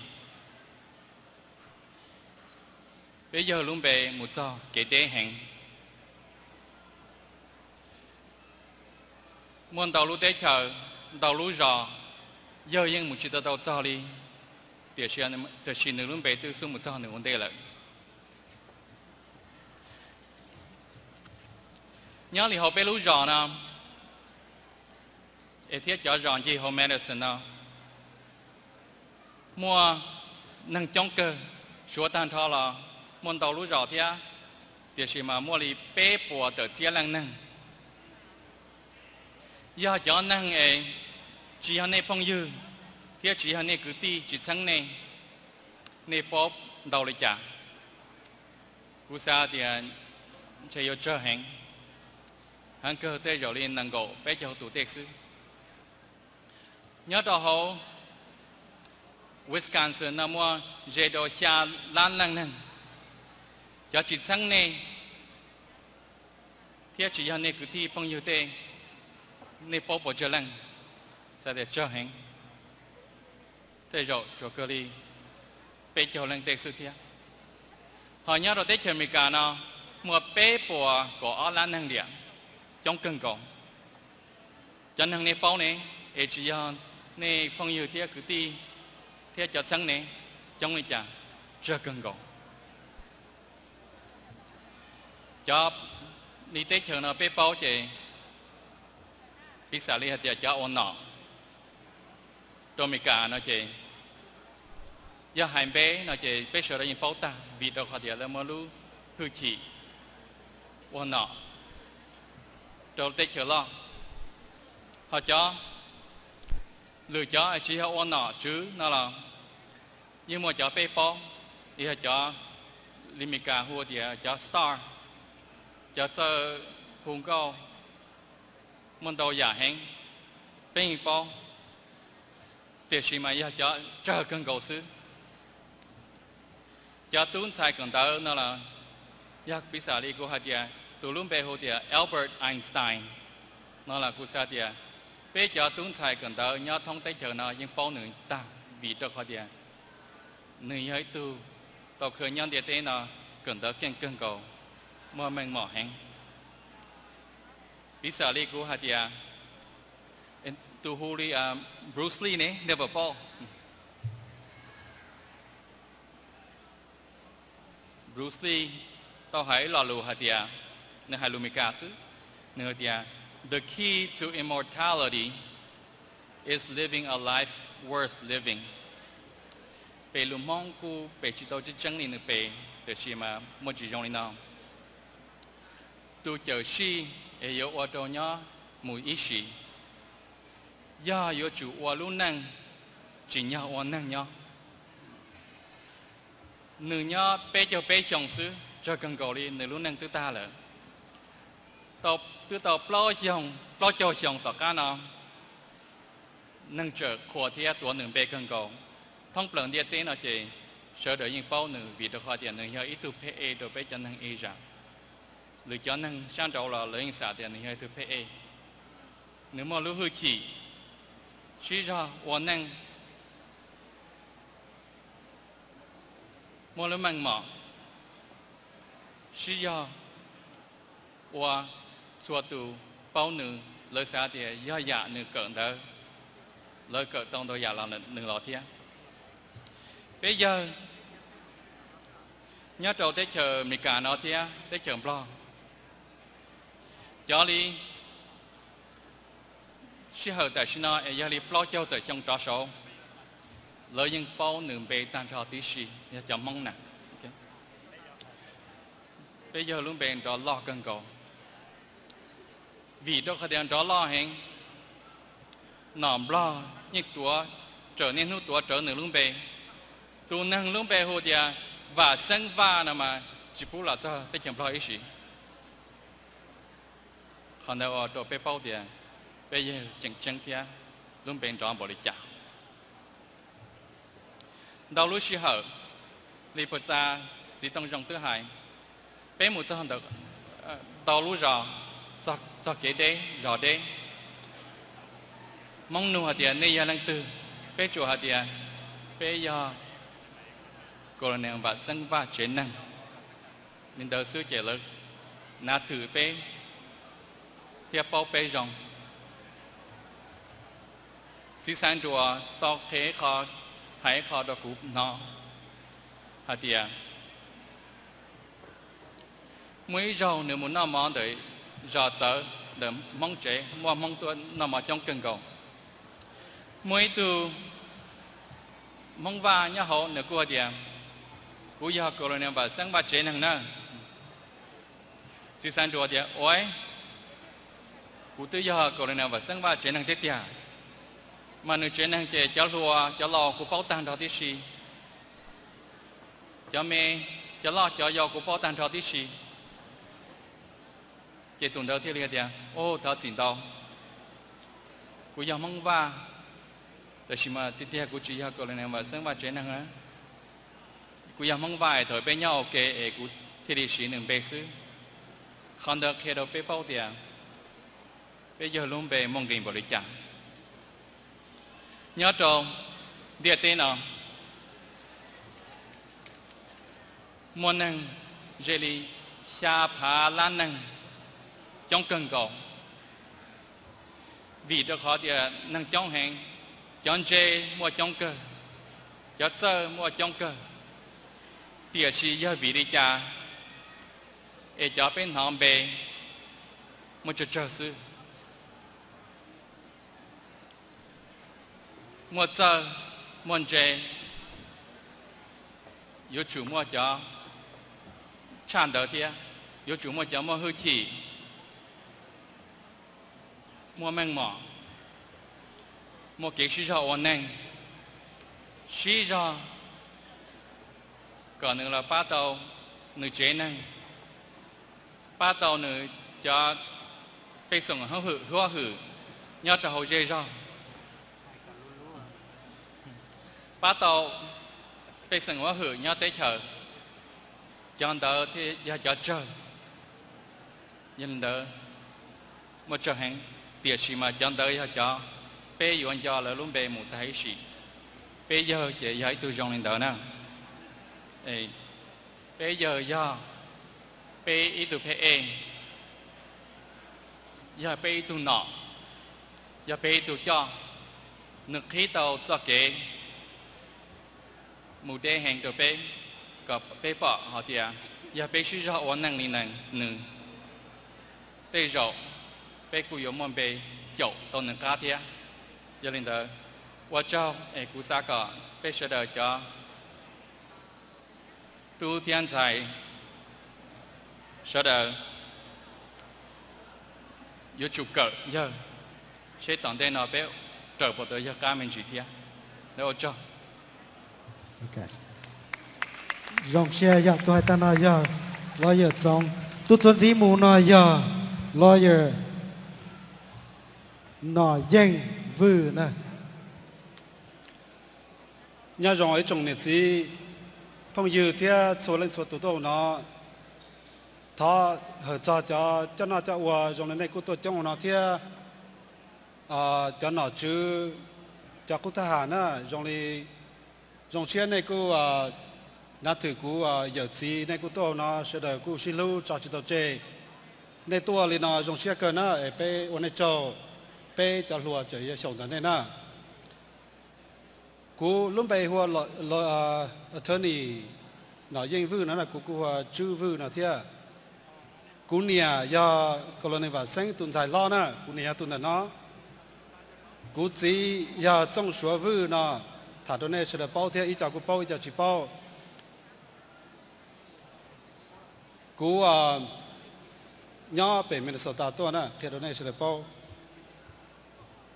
Peb yawg lub npe mus txog kev deb heev. Muaj ntau lub teb chaws, ntau lub zos, yawg yeej mus tsis tau tau txog li, tiam sis nws lub npe twb xub mus txog nws ua ntej lawm. Nyob li hauv peb lub zos no es thiab cov zos ncig hauv Madison no, muaj neeg coob kawg, suav tag nrho los muaj ntau lub zos thiab, tiam sis mas muaj li peb puas tawm txhiab leej neeg. Yog cov neeg es tsis yog nej phooj ywg thiab tsis yog nej kwv tij tsis txheeb nej, nej paub ntau li cas? Kuv xav tias ntshe yuav tsawg heev, heev kawg tej zaum li nees nkaum peb caug tus tej xwb. Nyob rau hauv Wisconsin no muaj ze rau xya lab leej neeg, cov tsis txheeb nej thiab tsis yog nej kwv tij phooj ywg tej, nej paub puas tsawg leej? Xav tias tsawg heev, tej zaum tsuas kawg li peb caug leej tej xwb thiab. Ho nyob rau teb chaws Amelikas no muaj peb puas kaum ob lab neeg liam, coob kawg nkaus. Cov neeg nej paub ne, es tsis yog nej phooj ywg thiab kwv tij thiab cov txheeb ne, coob li cas? Tsawg kawg nkaus. Cov li teb chaws no peb paub ces piv xam li hais tias cov ua nom rau Amelikas no ces yog hais npe no ces peb sawv daws yeej paub tag vim rau qhov tias lawv muaj lub hwj chim ua nom rau teb chaws loj. Ho cov lwm cov tsis yog ua nom tswv no los yeej muaj cov peb paub, yog cov li Amelikas hu tias cov star, cov txawj hu nkauj, muaj ntau yam heev, peb yeej paub, tiam sis mas yog cov tsawg kawg nkaus xwb. Cov tub ntxhais kawm ntawv no los yog piv xam li kuv hais tias tus lub npe hu tias Albert Einstein no los kuv xav tias peb cov tub ntxhais kawm ntawv nyob thoob teb chaws no yeej paub nws tag vim rau qhov tias Nws yog ib tug tau khaws nyob ntiaj teb no kawm ntawv keej kawg nkaus, muaj meej mom heev. Piv xam li kuv hais tias, tus hu li Bruce Lee ne, nej puas paub? Bruce Lee tau hais ib lo lus hais tias, nws hais lus Meskas xwb, nws hais tias, the key to immortality is living a life worth living. Pem lus Hmoob kuj pem tsis tau tseeb tseeb li nws pem, tiam sis mas muaj tsis zoo li no. Tus cawm sij es yuav ua rau nyob mus ib sim, yog yuav tsum ua lub neej tsim nyog ua neeg nyob. Nws nyob peb caug peb xyoo xwb, tsawg kawg nkaus li nws lub neej twb tag lawm. Twb tau plaub caug xyoo tom qab no, neeg tseem qhuas thiab tuav nws npe kawg nkaus. Thoob plaws ntiaj teb no ces sawv daws yeej paub nws vim rau qhov tias nws yog ib tug pheb ej rau peb cov neeg Asia. Lwm cov neeg sab nraud los lawv yeej xav tias nws yog ib tug pheb ej. Nws muaj lub hwj chim sib zog ua neej, muaj lub meej mom sib zog ua. Txhua tus paub nws, lawv xav tias yog yam nws kawm ntawd, lawv kawm tau ntau yam los nws los thiab. Peb yawg nyob rau teb chaws Amelikas no thiab teb chaws Nplog, cov li sij hawm tam sim no es yog li plaub caug tawm xyoo rov saud, lawv yeej paub nws npe tag nrho tib si, yog cov Hmoob na. Peb yawg lub npe nrov loj kawg nkaus, vim rau qhov tias nrov loj heev, nom Nplog yeej tuav, raws niaj hnub tuav rawv nws lub npe. Tus neeg lub npe hu tias Vam Xeeb Vaj no mas tsis pub los txog teb chaws Nplog ib sim. Qhov ntawd ua rau peb paub tias peb yawg tseem ceeb thiab lub npe nrov npaum li cas. Ntau lub sij hawm, li puag ta txiv Tooj Zoo twb hais, peb mus txog ntawm, ntau lub zos, txog kev deb zos deb, Hmoob nug hais tias nej yog leej twg, peb tsuas hais tias peb yog Colonel Vam Xeeb Vaj tsev neeg. Li ntawd xwb ces lawv nav thwm peb thiab paub peb zoo. Txiv Xaiv Nruas tau qhia ib qho, hais ib qho rau kuv hnov hais tias muaj ib zaug nws mus noj mov ntawm zos txawv ntawm Hmoob tsev, muaj Hmoob tuaj noj mov coob kawg nkaus. Muaj ib tug Hmoob Vaj nyob hauv, nws kuj hais tias, kuv yog Colonel Vam Xeeb Vaj tsev neeg na. Txiv Xaiv Nruas tias, ua, kuv twb yog Colonel Vam Xeeb Vaj tsev neeg thiab tiag, mas nws tsev neeg ces cov hluas cov laus kuv paub tag nrho tib si, cov me, cov loj cov yau kuv paub tag nrho tib si. Ces tus ntawd thiaj li hais tias, ub, thov txim ntau, kuv yog Hmoob Vaj, tab sis mas tiag tiag kuv tsis yog Colonel Vam Xeeb Vaj tsev neeg na. Kuv yog Hmoob Vaj es thaum peb nyob ua ke es kuv thiaj li siv nws npe xwb. Qhov ntawd qhia rau peb paub tias peb yawg lub npe muaj nqis npaum li cas. Nyob rau ntiaj teb no, muaj neeg ze li xya phav lab neeg, coob kawg nkaus. Vim rau qhov tias neeg coob heev, cov ntse muaj coob kawg, cov txawj muaj coob kawg, tiam sis yog vim li cas es cov peb hnov npe muaj tsawg tsawg xwb? Muaj txawj, muaj ntse, yuav tsum muaj cov tshaj ntawd thiab, yuav tsum muaj cov muaj hwj chim, muaj meej mom, muaj kev sib zog ua neeg, sib zog kom nws los pab tau nws tsev neeg, pab tau nws cov pej xeem huab hwm nyob rau hauv zej zog, pab tau pej xeem huab hwm nyob teb chaws. Cov ntawd thiaj yog cov tsawg. Yog li ntawd, muaj tsawg heev, tiam sis mas cov ntawd yog cov peb yuav nco lawv lub npe mus tag ib sim. Peb yawg ces yog ib tug zoo li ntawd na. Peb yawg yog peb ib tug pheej ej, yog peb ib tug nom, yog peb ib tug coj, nws qhib tau txoj kev mus deb heev rau peb, kom peb pom hais tias yog peb sib zog ua neej li nws, tej zaum peb kuj yuav muaj npe caum tau nws qab thiab. Yog li ntawd, ua tsaug es kuv xav kom peb sawv daws cov tub thiab ntxhais sawv daws yuav tsum kawm yawg, seb tom ntej no peb raws puas tau yawg qab me ntsis thiab. Ua tsaug. Zoo siab yog tus hais tag no yog Lawyer Txoov, tus txuas ntxiv mus no yog Lawyer Nom Yeej Vwj na. Nyob zoo ib tsoom niam txiv, phooj ywg thiab txhua leej txhua tus tuaj hauv no. Thov hawm txog cov coj noj coj ua zoo li nej kuj tuaj coob hauv no thiab. Cov nom tswv, cov qub thab ham na, zoo li, zoo siab nej kuj nav thwm kuv yawm txiv, nej kuj tuaj hauv no, sawv daws kuj sib hlub tso tsis tau tseg. Nej tuaj li no zoo siab kawg na, es peb ua nej tsaug, peb cov hluas tseem yuav xyaum ntawm nej na. Kuv lub npe hu ua Attorney Nom Yeej Vwj no, kuv kuj hu ua Tswb Vwj no thiab. Kuv niam yog Colonel Vam Xeeb tus ntxhais hlob na, kuv niam yog tus ntawm no. Kuv txiv yog Txooj Suav Vwj no, tham rau nej sawv daws paub thiab, ib co kuj paub ib co tsis paub. Kuv nyob pem Minnesota tuaj na, qhia rau nej sawv daws paub.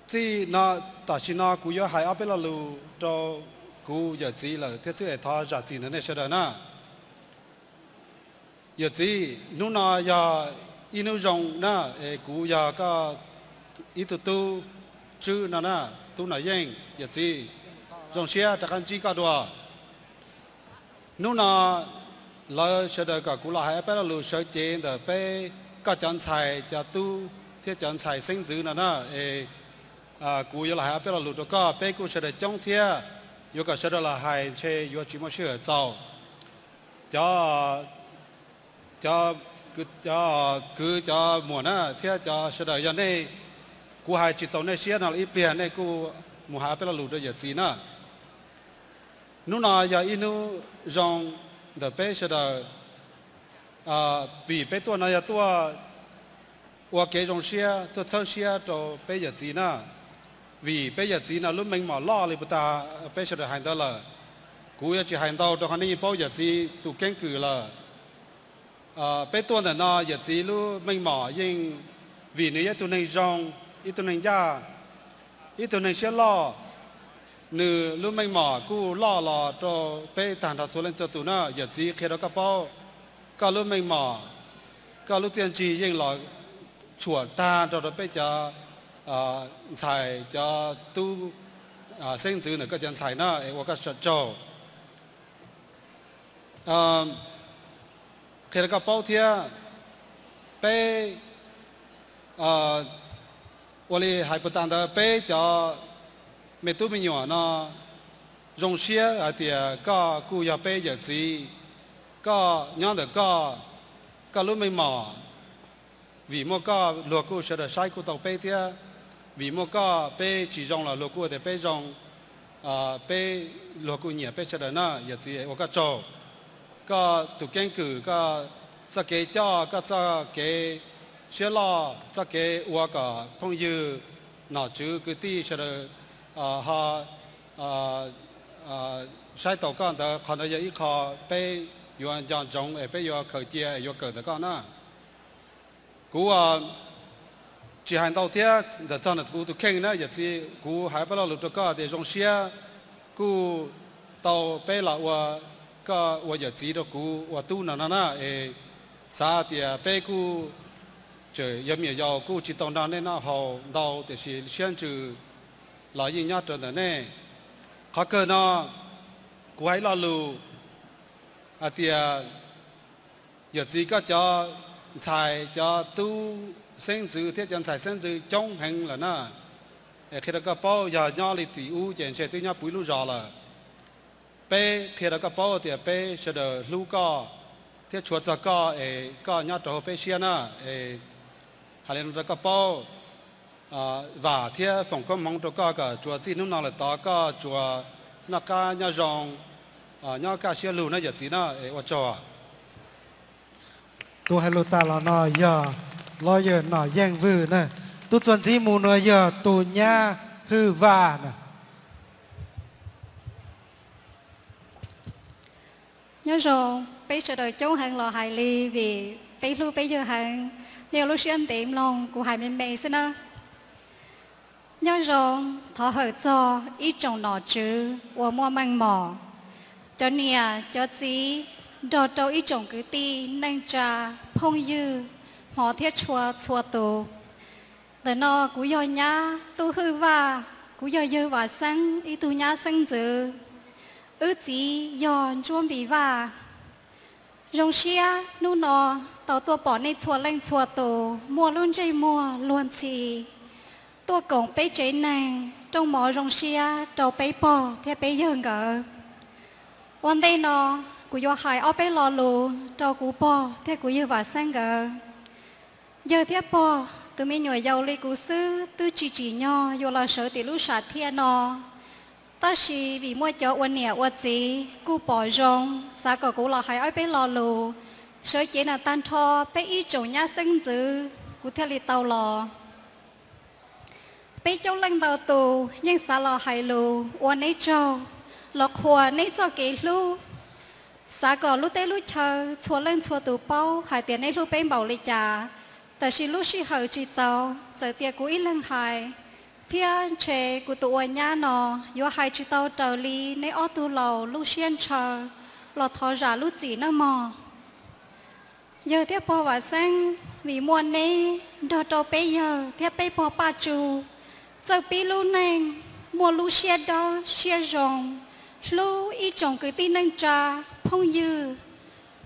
Txij no, tam sim no kuv yuav hais ob peb lo lus rau kuv yawm txiv lawm thiab xwb es thov zam txim ntawm nej sawv daws na. Yawm txiv, hnub no yog ib hnub zoo na, es kuv yog koj ib tug tub Tswb no na, tub Nom Yeej, yawm txiv, zoo siab rov qab ntsib koj dua. Hnub no lawv sawv daws kom kuv los hais ob peb lo lus sawv cev ntawm peb, koj cov ntxhais cov tub thiab cov ntxhais xeeb ntxwv no na, es kuv yuav los hais ob peb lo lus rau koj, peb kuj sawv daws coob thiab, yuav kom sawv daws los hais ntshe yuav tsis muaj sij hawm txaus. Cov, cov, cov kwv cov muam na thiab cov sawv daws, yog nej, kuv hais tsis txaus nej siab no los ib pliag nej kuj mus hais ob peb lo lus rau yawm txiv na. Hnub no yog ib hnub zoo ntawm peb sawv daws, vim peb tuaj no yog tuaj ua kev zoo siab, tuaj txhawb siab rau peb yawm txiv na. Vim peb yawm txiv no lub meej mom loj li puag ta, peb sawv daws hais ntawd lawm, kuv yuav tsis hais ntau rau qhov nej yeej paub yawm txiv tus keeb kwm lawm. Peb tuaj ntawm no yawm txiv lub meej mom yeej, vim nws yog ib tug neeg zoo, ib tug neeg ncaj, ib tug neeg siab loj, nws lub meej mom kuj loj los rau peb tag nrho txhua leej txhua tus na. Yawm txiv qhia rau koj paub, koj lub meej mom, koj lub txiaj ntsig yeej los tshuam tag nrho rau peb cov ntxhais cov tub xeeb ntxwv ntawm koj cov ntxhais na, es ua koj tsaug. Qhia rau koj paub thiab, peb ua li hais puag ta ntawd, peb cov me tub me nyuam no zoo siab hais tias koj kuj yog peb yawm txiv, koj nyob ntawm koj, koj lub meej mom, vim muaj koj luag kuj sawv daws saib kuj tau peb thiab, vim muaj koj peb tsis zoo los luag kuj tias peb zoo, peb, luag kuj nyiam peb sawv daws na. Yawm txiv ua koj tsaug, koj tus keeb kwm, koj txoj kev coj, koj txoj kev siab loj, txoj kev ua kom phooj ywg, nom tswv, kwv tij sawv daws ho saib taus koj ntawd, qhov ntawd yog ib qho peb yuav nco ntsoov es peb yuav khaws cia es yuav kawm ntawm koj na. Kuv tsis hais ntau thiab, ntawm txog ntawm kuv tus kheej na yawm txiv, kuv hais peb lo lus rau koj tias zoo siab kuj tau peb los ua, koj ua yawm txiv rau kuv ua tub no no na, es xav tias peb kuj tseem yog me nyuam yaus kuj tsis tau nrog nej noj haus ntau tiam sis siab ntsws los yeej nyob rau ntawm nej. Qhov kawg no kuv hais ib lo lus hais tias yawm txiv koj cov ntxhais cov tub xeeb ntxwv thiab cov ntxhais xeeb ntxwv coob heev lawm na. Es qhia rau koj paub, yog nyob li tim ub ces ntshe twb nyob puv ib lub zos lawm. Peb qhia rau koj paub tias peb sawv daws hlub koj thiab tshua txog koj es koj nyob rau hauv peb siab na. Es hais li no rau koj paub, vam thiab foom koob hmoov rau koj kom tsuas txij hnub no lawm tod koj tsuas noj qab nyob zoo, nyob kaj siab lug na yawm txiv na, es ua tsaug. Tus hais lus tas los no yog lawyer Nom Yeej Vwj na. Tus txuas ntxiv mus no yog tus nyab Hwj Vaj na. Nyob zoo, peb sawv daws coob heev los hais li vim peb hlub peb yawg heev. Nej ua lub siab ntev mloog kuv hais me me xwb na. Nyob zoo, thov hawm txog ib tsoom nom tswv uas muaj meej mom, cov niam cov txiv, nrog rau ib tsoom kwv tij neej tsa, phooj ywg, hmov thiab tshua txhua tus. Ntawm no kuv yog nyab Tub Hwj Vaj, kuv yog yawg Vam Xeeb ib tug nyab xeeb ntxwv. Wb txiv yog Ntsuab Npis Vaj. Zoo siab hnub no tau tuaj pom nej txhua leej txhua tus muaj lub ntsej muag luag ntxhi, tuaj koom peb tsev neeg rooj mov zoo siab rau peb pog thiab peb yawg nkawd. Ua ntej no, kuv yuav hais ob peb lo lus rau kuv pog thiab kuv yawg Vam Xeeb nkawd. Yawg thiab pog, tus me nyuam yaus li kuv xwb twb tsis tsim nyog yuav los sawv tim lub sam thiaj no. Tab sis vim muaj cov ua niam ua txiv kuj pom zoo, xav kom kuv los hais ob peb lo lus, sawv cev nws tag nrho peb ib tsoom nyab xeeb ntxwv, kuv thiaj li tau los. Peb coob leej ntau tus yeej xav los hais lus ua neb tsaug, los qhuas neb txoj kev hlub. Xav kom lub teb lub chaw txhua leej txhua tus paub hais tias neb hlub peb npaum li cas, tab sis lub sij hawm tsis txaus, txawm tias kuv ib leeg hais, thiab ntshe kuv tus ua nyab no yuav hais tsis tau raws li neb ob tug laus lub siab ntshaw, los thov zam lub txim nawb mog. Yawg thiab pog Vam Xeeb, vim muaj neb nrog rau peb yawg thiab peb pog Paj Tsu txawj pib lub neej, muaj lub siab dawb siab zoo, hlub ib tsoom kwv tij neej tsa, phooj ywg,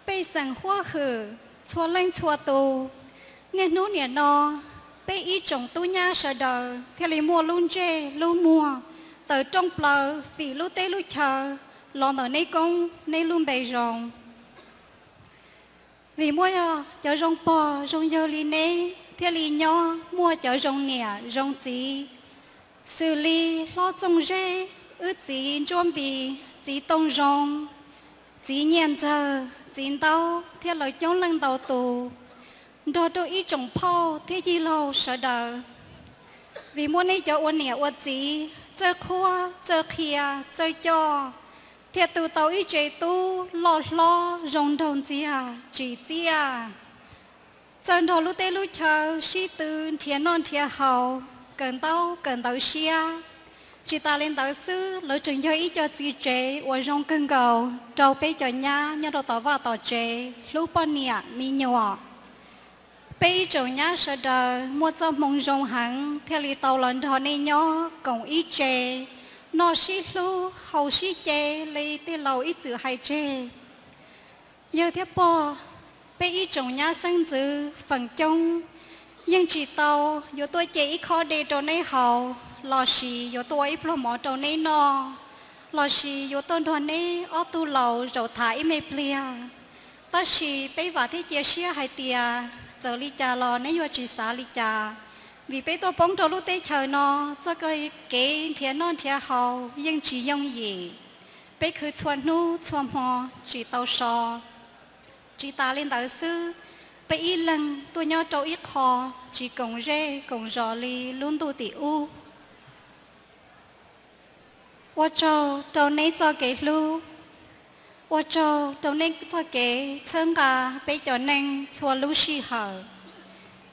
pej xeem huab hwm txhua leej txhua tus. Niaj hnub niam no, peb ib tsoom tub nyab sawv daws thiaj li muaj lub ntsej lub muag tawm rooj plaws fim lub teb lub chaw los ntawm neb koob neb lub npe zoo. Vim muaj cov zoo pog zoo yawg li neb thiaj li nyob muaj cov zoo niam zoo txiv, xws li hlob Txooj Zeb, wb txiv Ntsuab Npis, txiv Tooj Zoo, txiv Nyiaj Ntxawg, txiv Ntaub thiab lawv coob leej ntau tus, nrog rau ib tsoom phauj thiab yij laug sawv daws. Vim muaj neb cov ua niam ua txiv txawj qhuab txawj qhia txawj coj, thiaj tu tau ib tse tub loj hlob zoo nraug ntxiag tsim txiaj, txawj nrog lub teb lub chaw sib tw nrhiav noj nrhiav haus, kawm ntaub kawm ntawv siab. Tsis tas li ntawd xwb, lawv tseem yog ib co txiv tsev uas zoo kawg nkaus rau peb cov nyab nyob rau tom vaj tom tsev hlub poj niam me nyuam. Peb ib tsoom nyab sawv daws muaj txoj hmoo zoo heev thiaj li tau los nrog nej nyob koom ib tse, noj sib hlub haus sib ce li tej laus ib txwm hais tseg. Yawg thiab pog, peb ib tsoom nyab xeeb ntxwv feem coob yeej tsis tau yuav tuaj ce ib khob de rau neb haus, los sis yuav tuaj ua ib pluag mov rau neb noj, los sis yuav tuaj nrog neb ob tug laus zaum tham ib me pliag. Tab sis peb vam thiab cia siab hais tias txawm li cas los neb yuav tsis xav li cas, vim peb tuaj poob rau lub teb chaws no, txoj kev nrhiav noj nrhiav haus yeej tsis yooj yim. Peb khwv txhua hnub txhua hmo tsis tau so. Tsis tas li ntawd xwb, peb ib leeg tuaj nyob rau ib qho tsis koom zej koom zos li lub ntuj tim ub. Ua tsaug rau neb txoj kev hlub, ua tsaug rau neb txoj kev txhawb nqa peb cov neeg txhua lub sij hawm,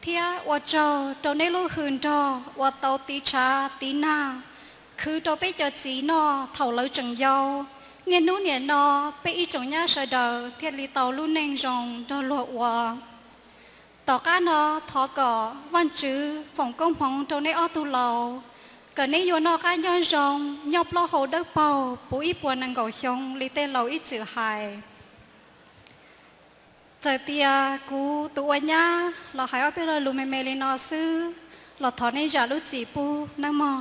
thiab ua tsaug rau neb lub hws nrog uas tau tiv tshav tiv nag khwv rau peb cov txiv noj thaum lawv tseem yau. Niaj hnub niam no, peb ib tsoom nyab sawv daws thiaj li tau lub neej zoo nrog luag ua. Tom qab no, thov kom Vajtswv foom koob hmoov rau neb ob tug laus, kom neb yuav noj qab nyob zoo, nyob plaub hau dawb paug puv ib puas nees nkaum xyoo li tej laus ib txwm hais. Txawm tias kuv tus ua nyab los hais ob peb lo lus me me li no xwb, los thov nej zam lub txim pub nawb mog.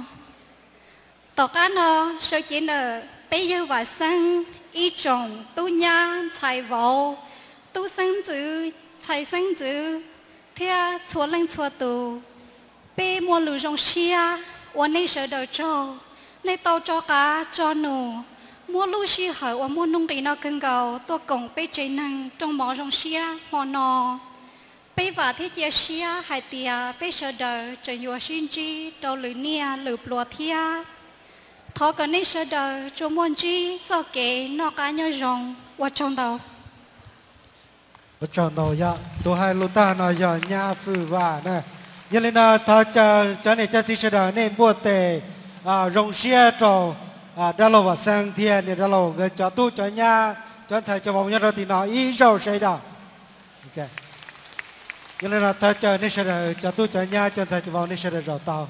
Tom qab no, sawv cev ntawm Peb yawg Vam Xeeb, ib tsoom tub nyab ntxhais vauv, tub xeeb ntxwv, ntxhais xeeb ntxwv, thiab txhua leej txhua tus, peb muaj lus zoo siab ua nej sawv daws tsaug. Nej tau rov qab tso num, muab lub sij hawm uas muaj nuj nqis no kawg nkaus tuaj koom peb tsev neeg rooj mov zoo siab hmo no. Peb vam thiab cia siab hais tias peb sawv daws tseem yuav sib ntsib rau lwm niaj lwm pluas thiab. Thov kom nej sawv daws tsuas muaj ntsib txoj kev noj qab nyob zoo. Ua tsaug ntau. Ua tsaug ntau. Yog tus hais lus tag no yog nyab Fwj Vam na. Yog li no thov caw cov niam cov txiv sawv daws nej npuaj tes zoo siab rau dab laug Vam Xeeb thiab niam dab laug nkawd cov tub cov nyab, cov ntxhais cov vauv nyob rau tim no ib zaug seb yog. Yog li no thov caw nej sawv daws cov tub cov nyab cov ntxhais cov vauv nej sawv daws zaum tau.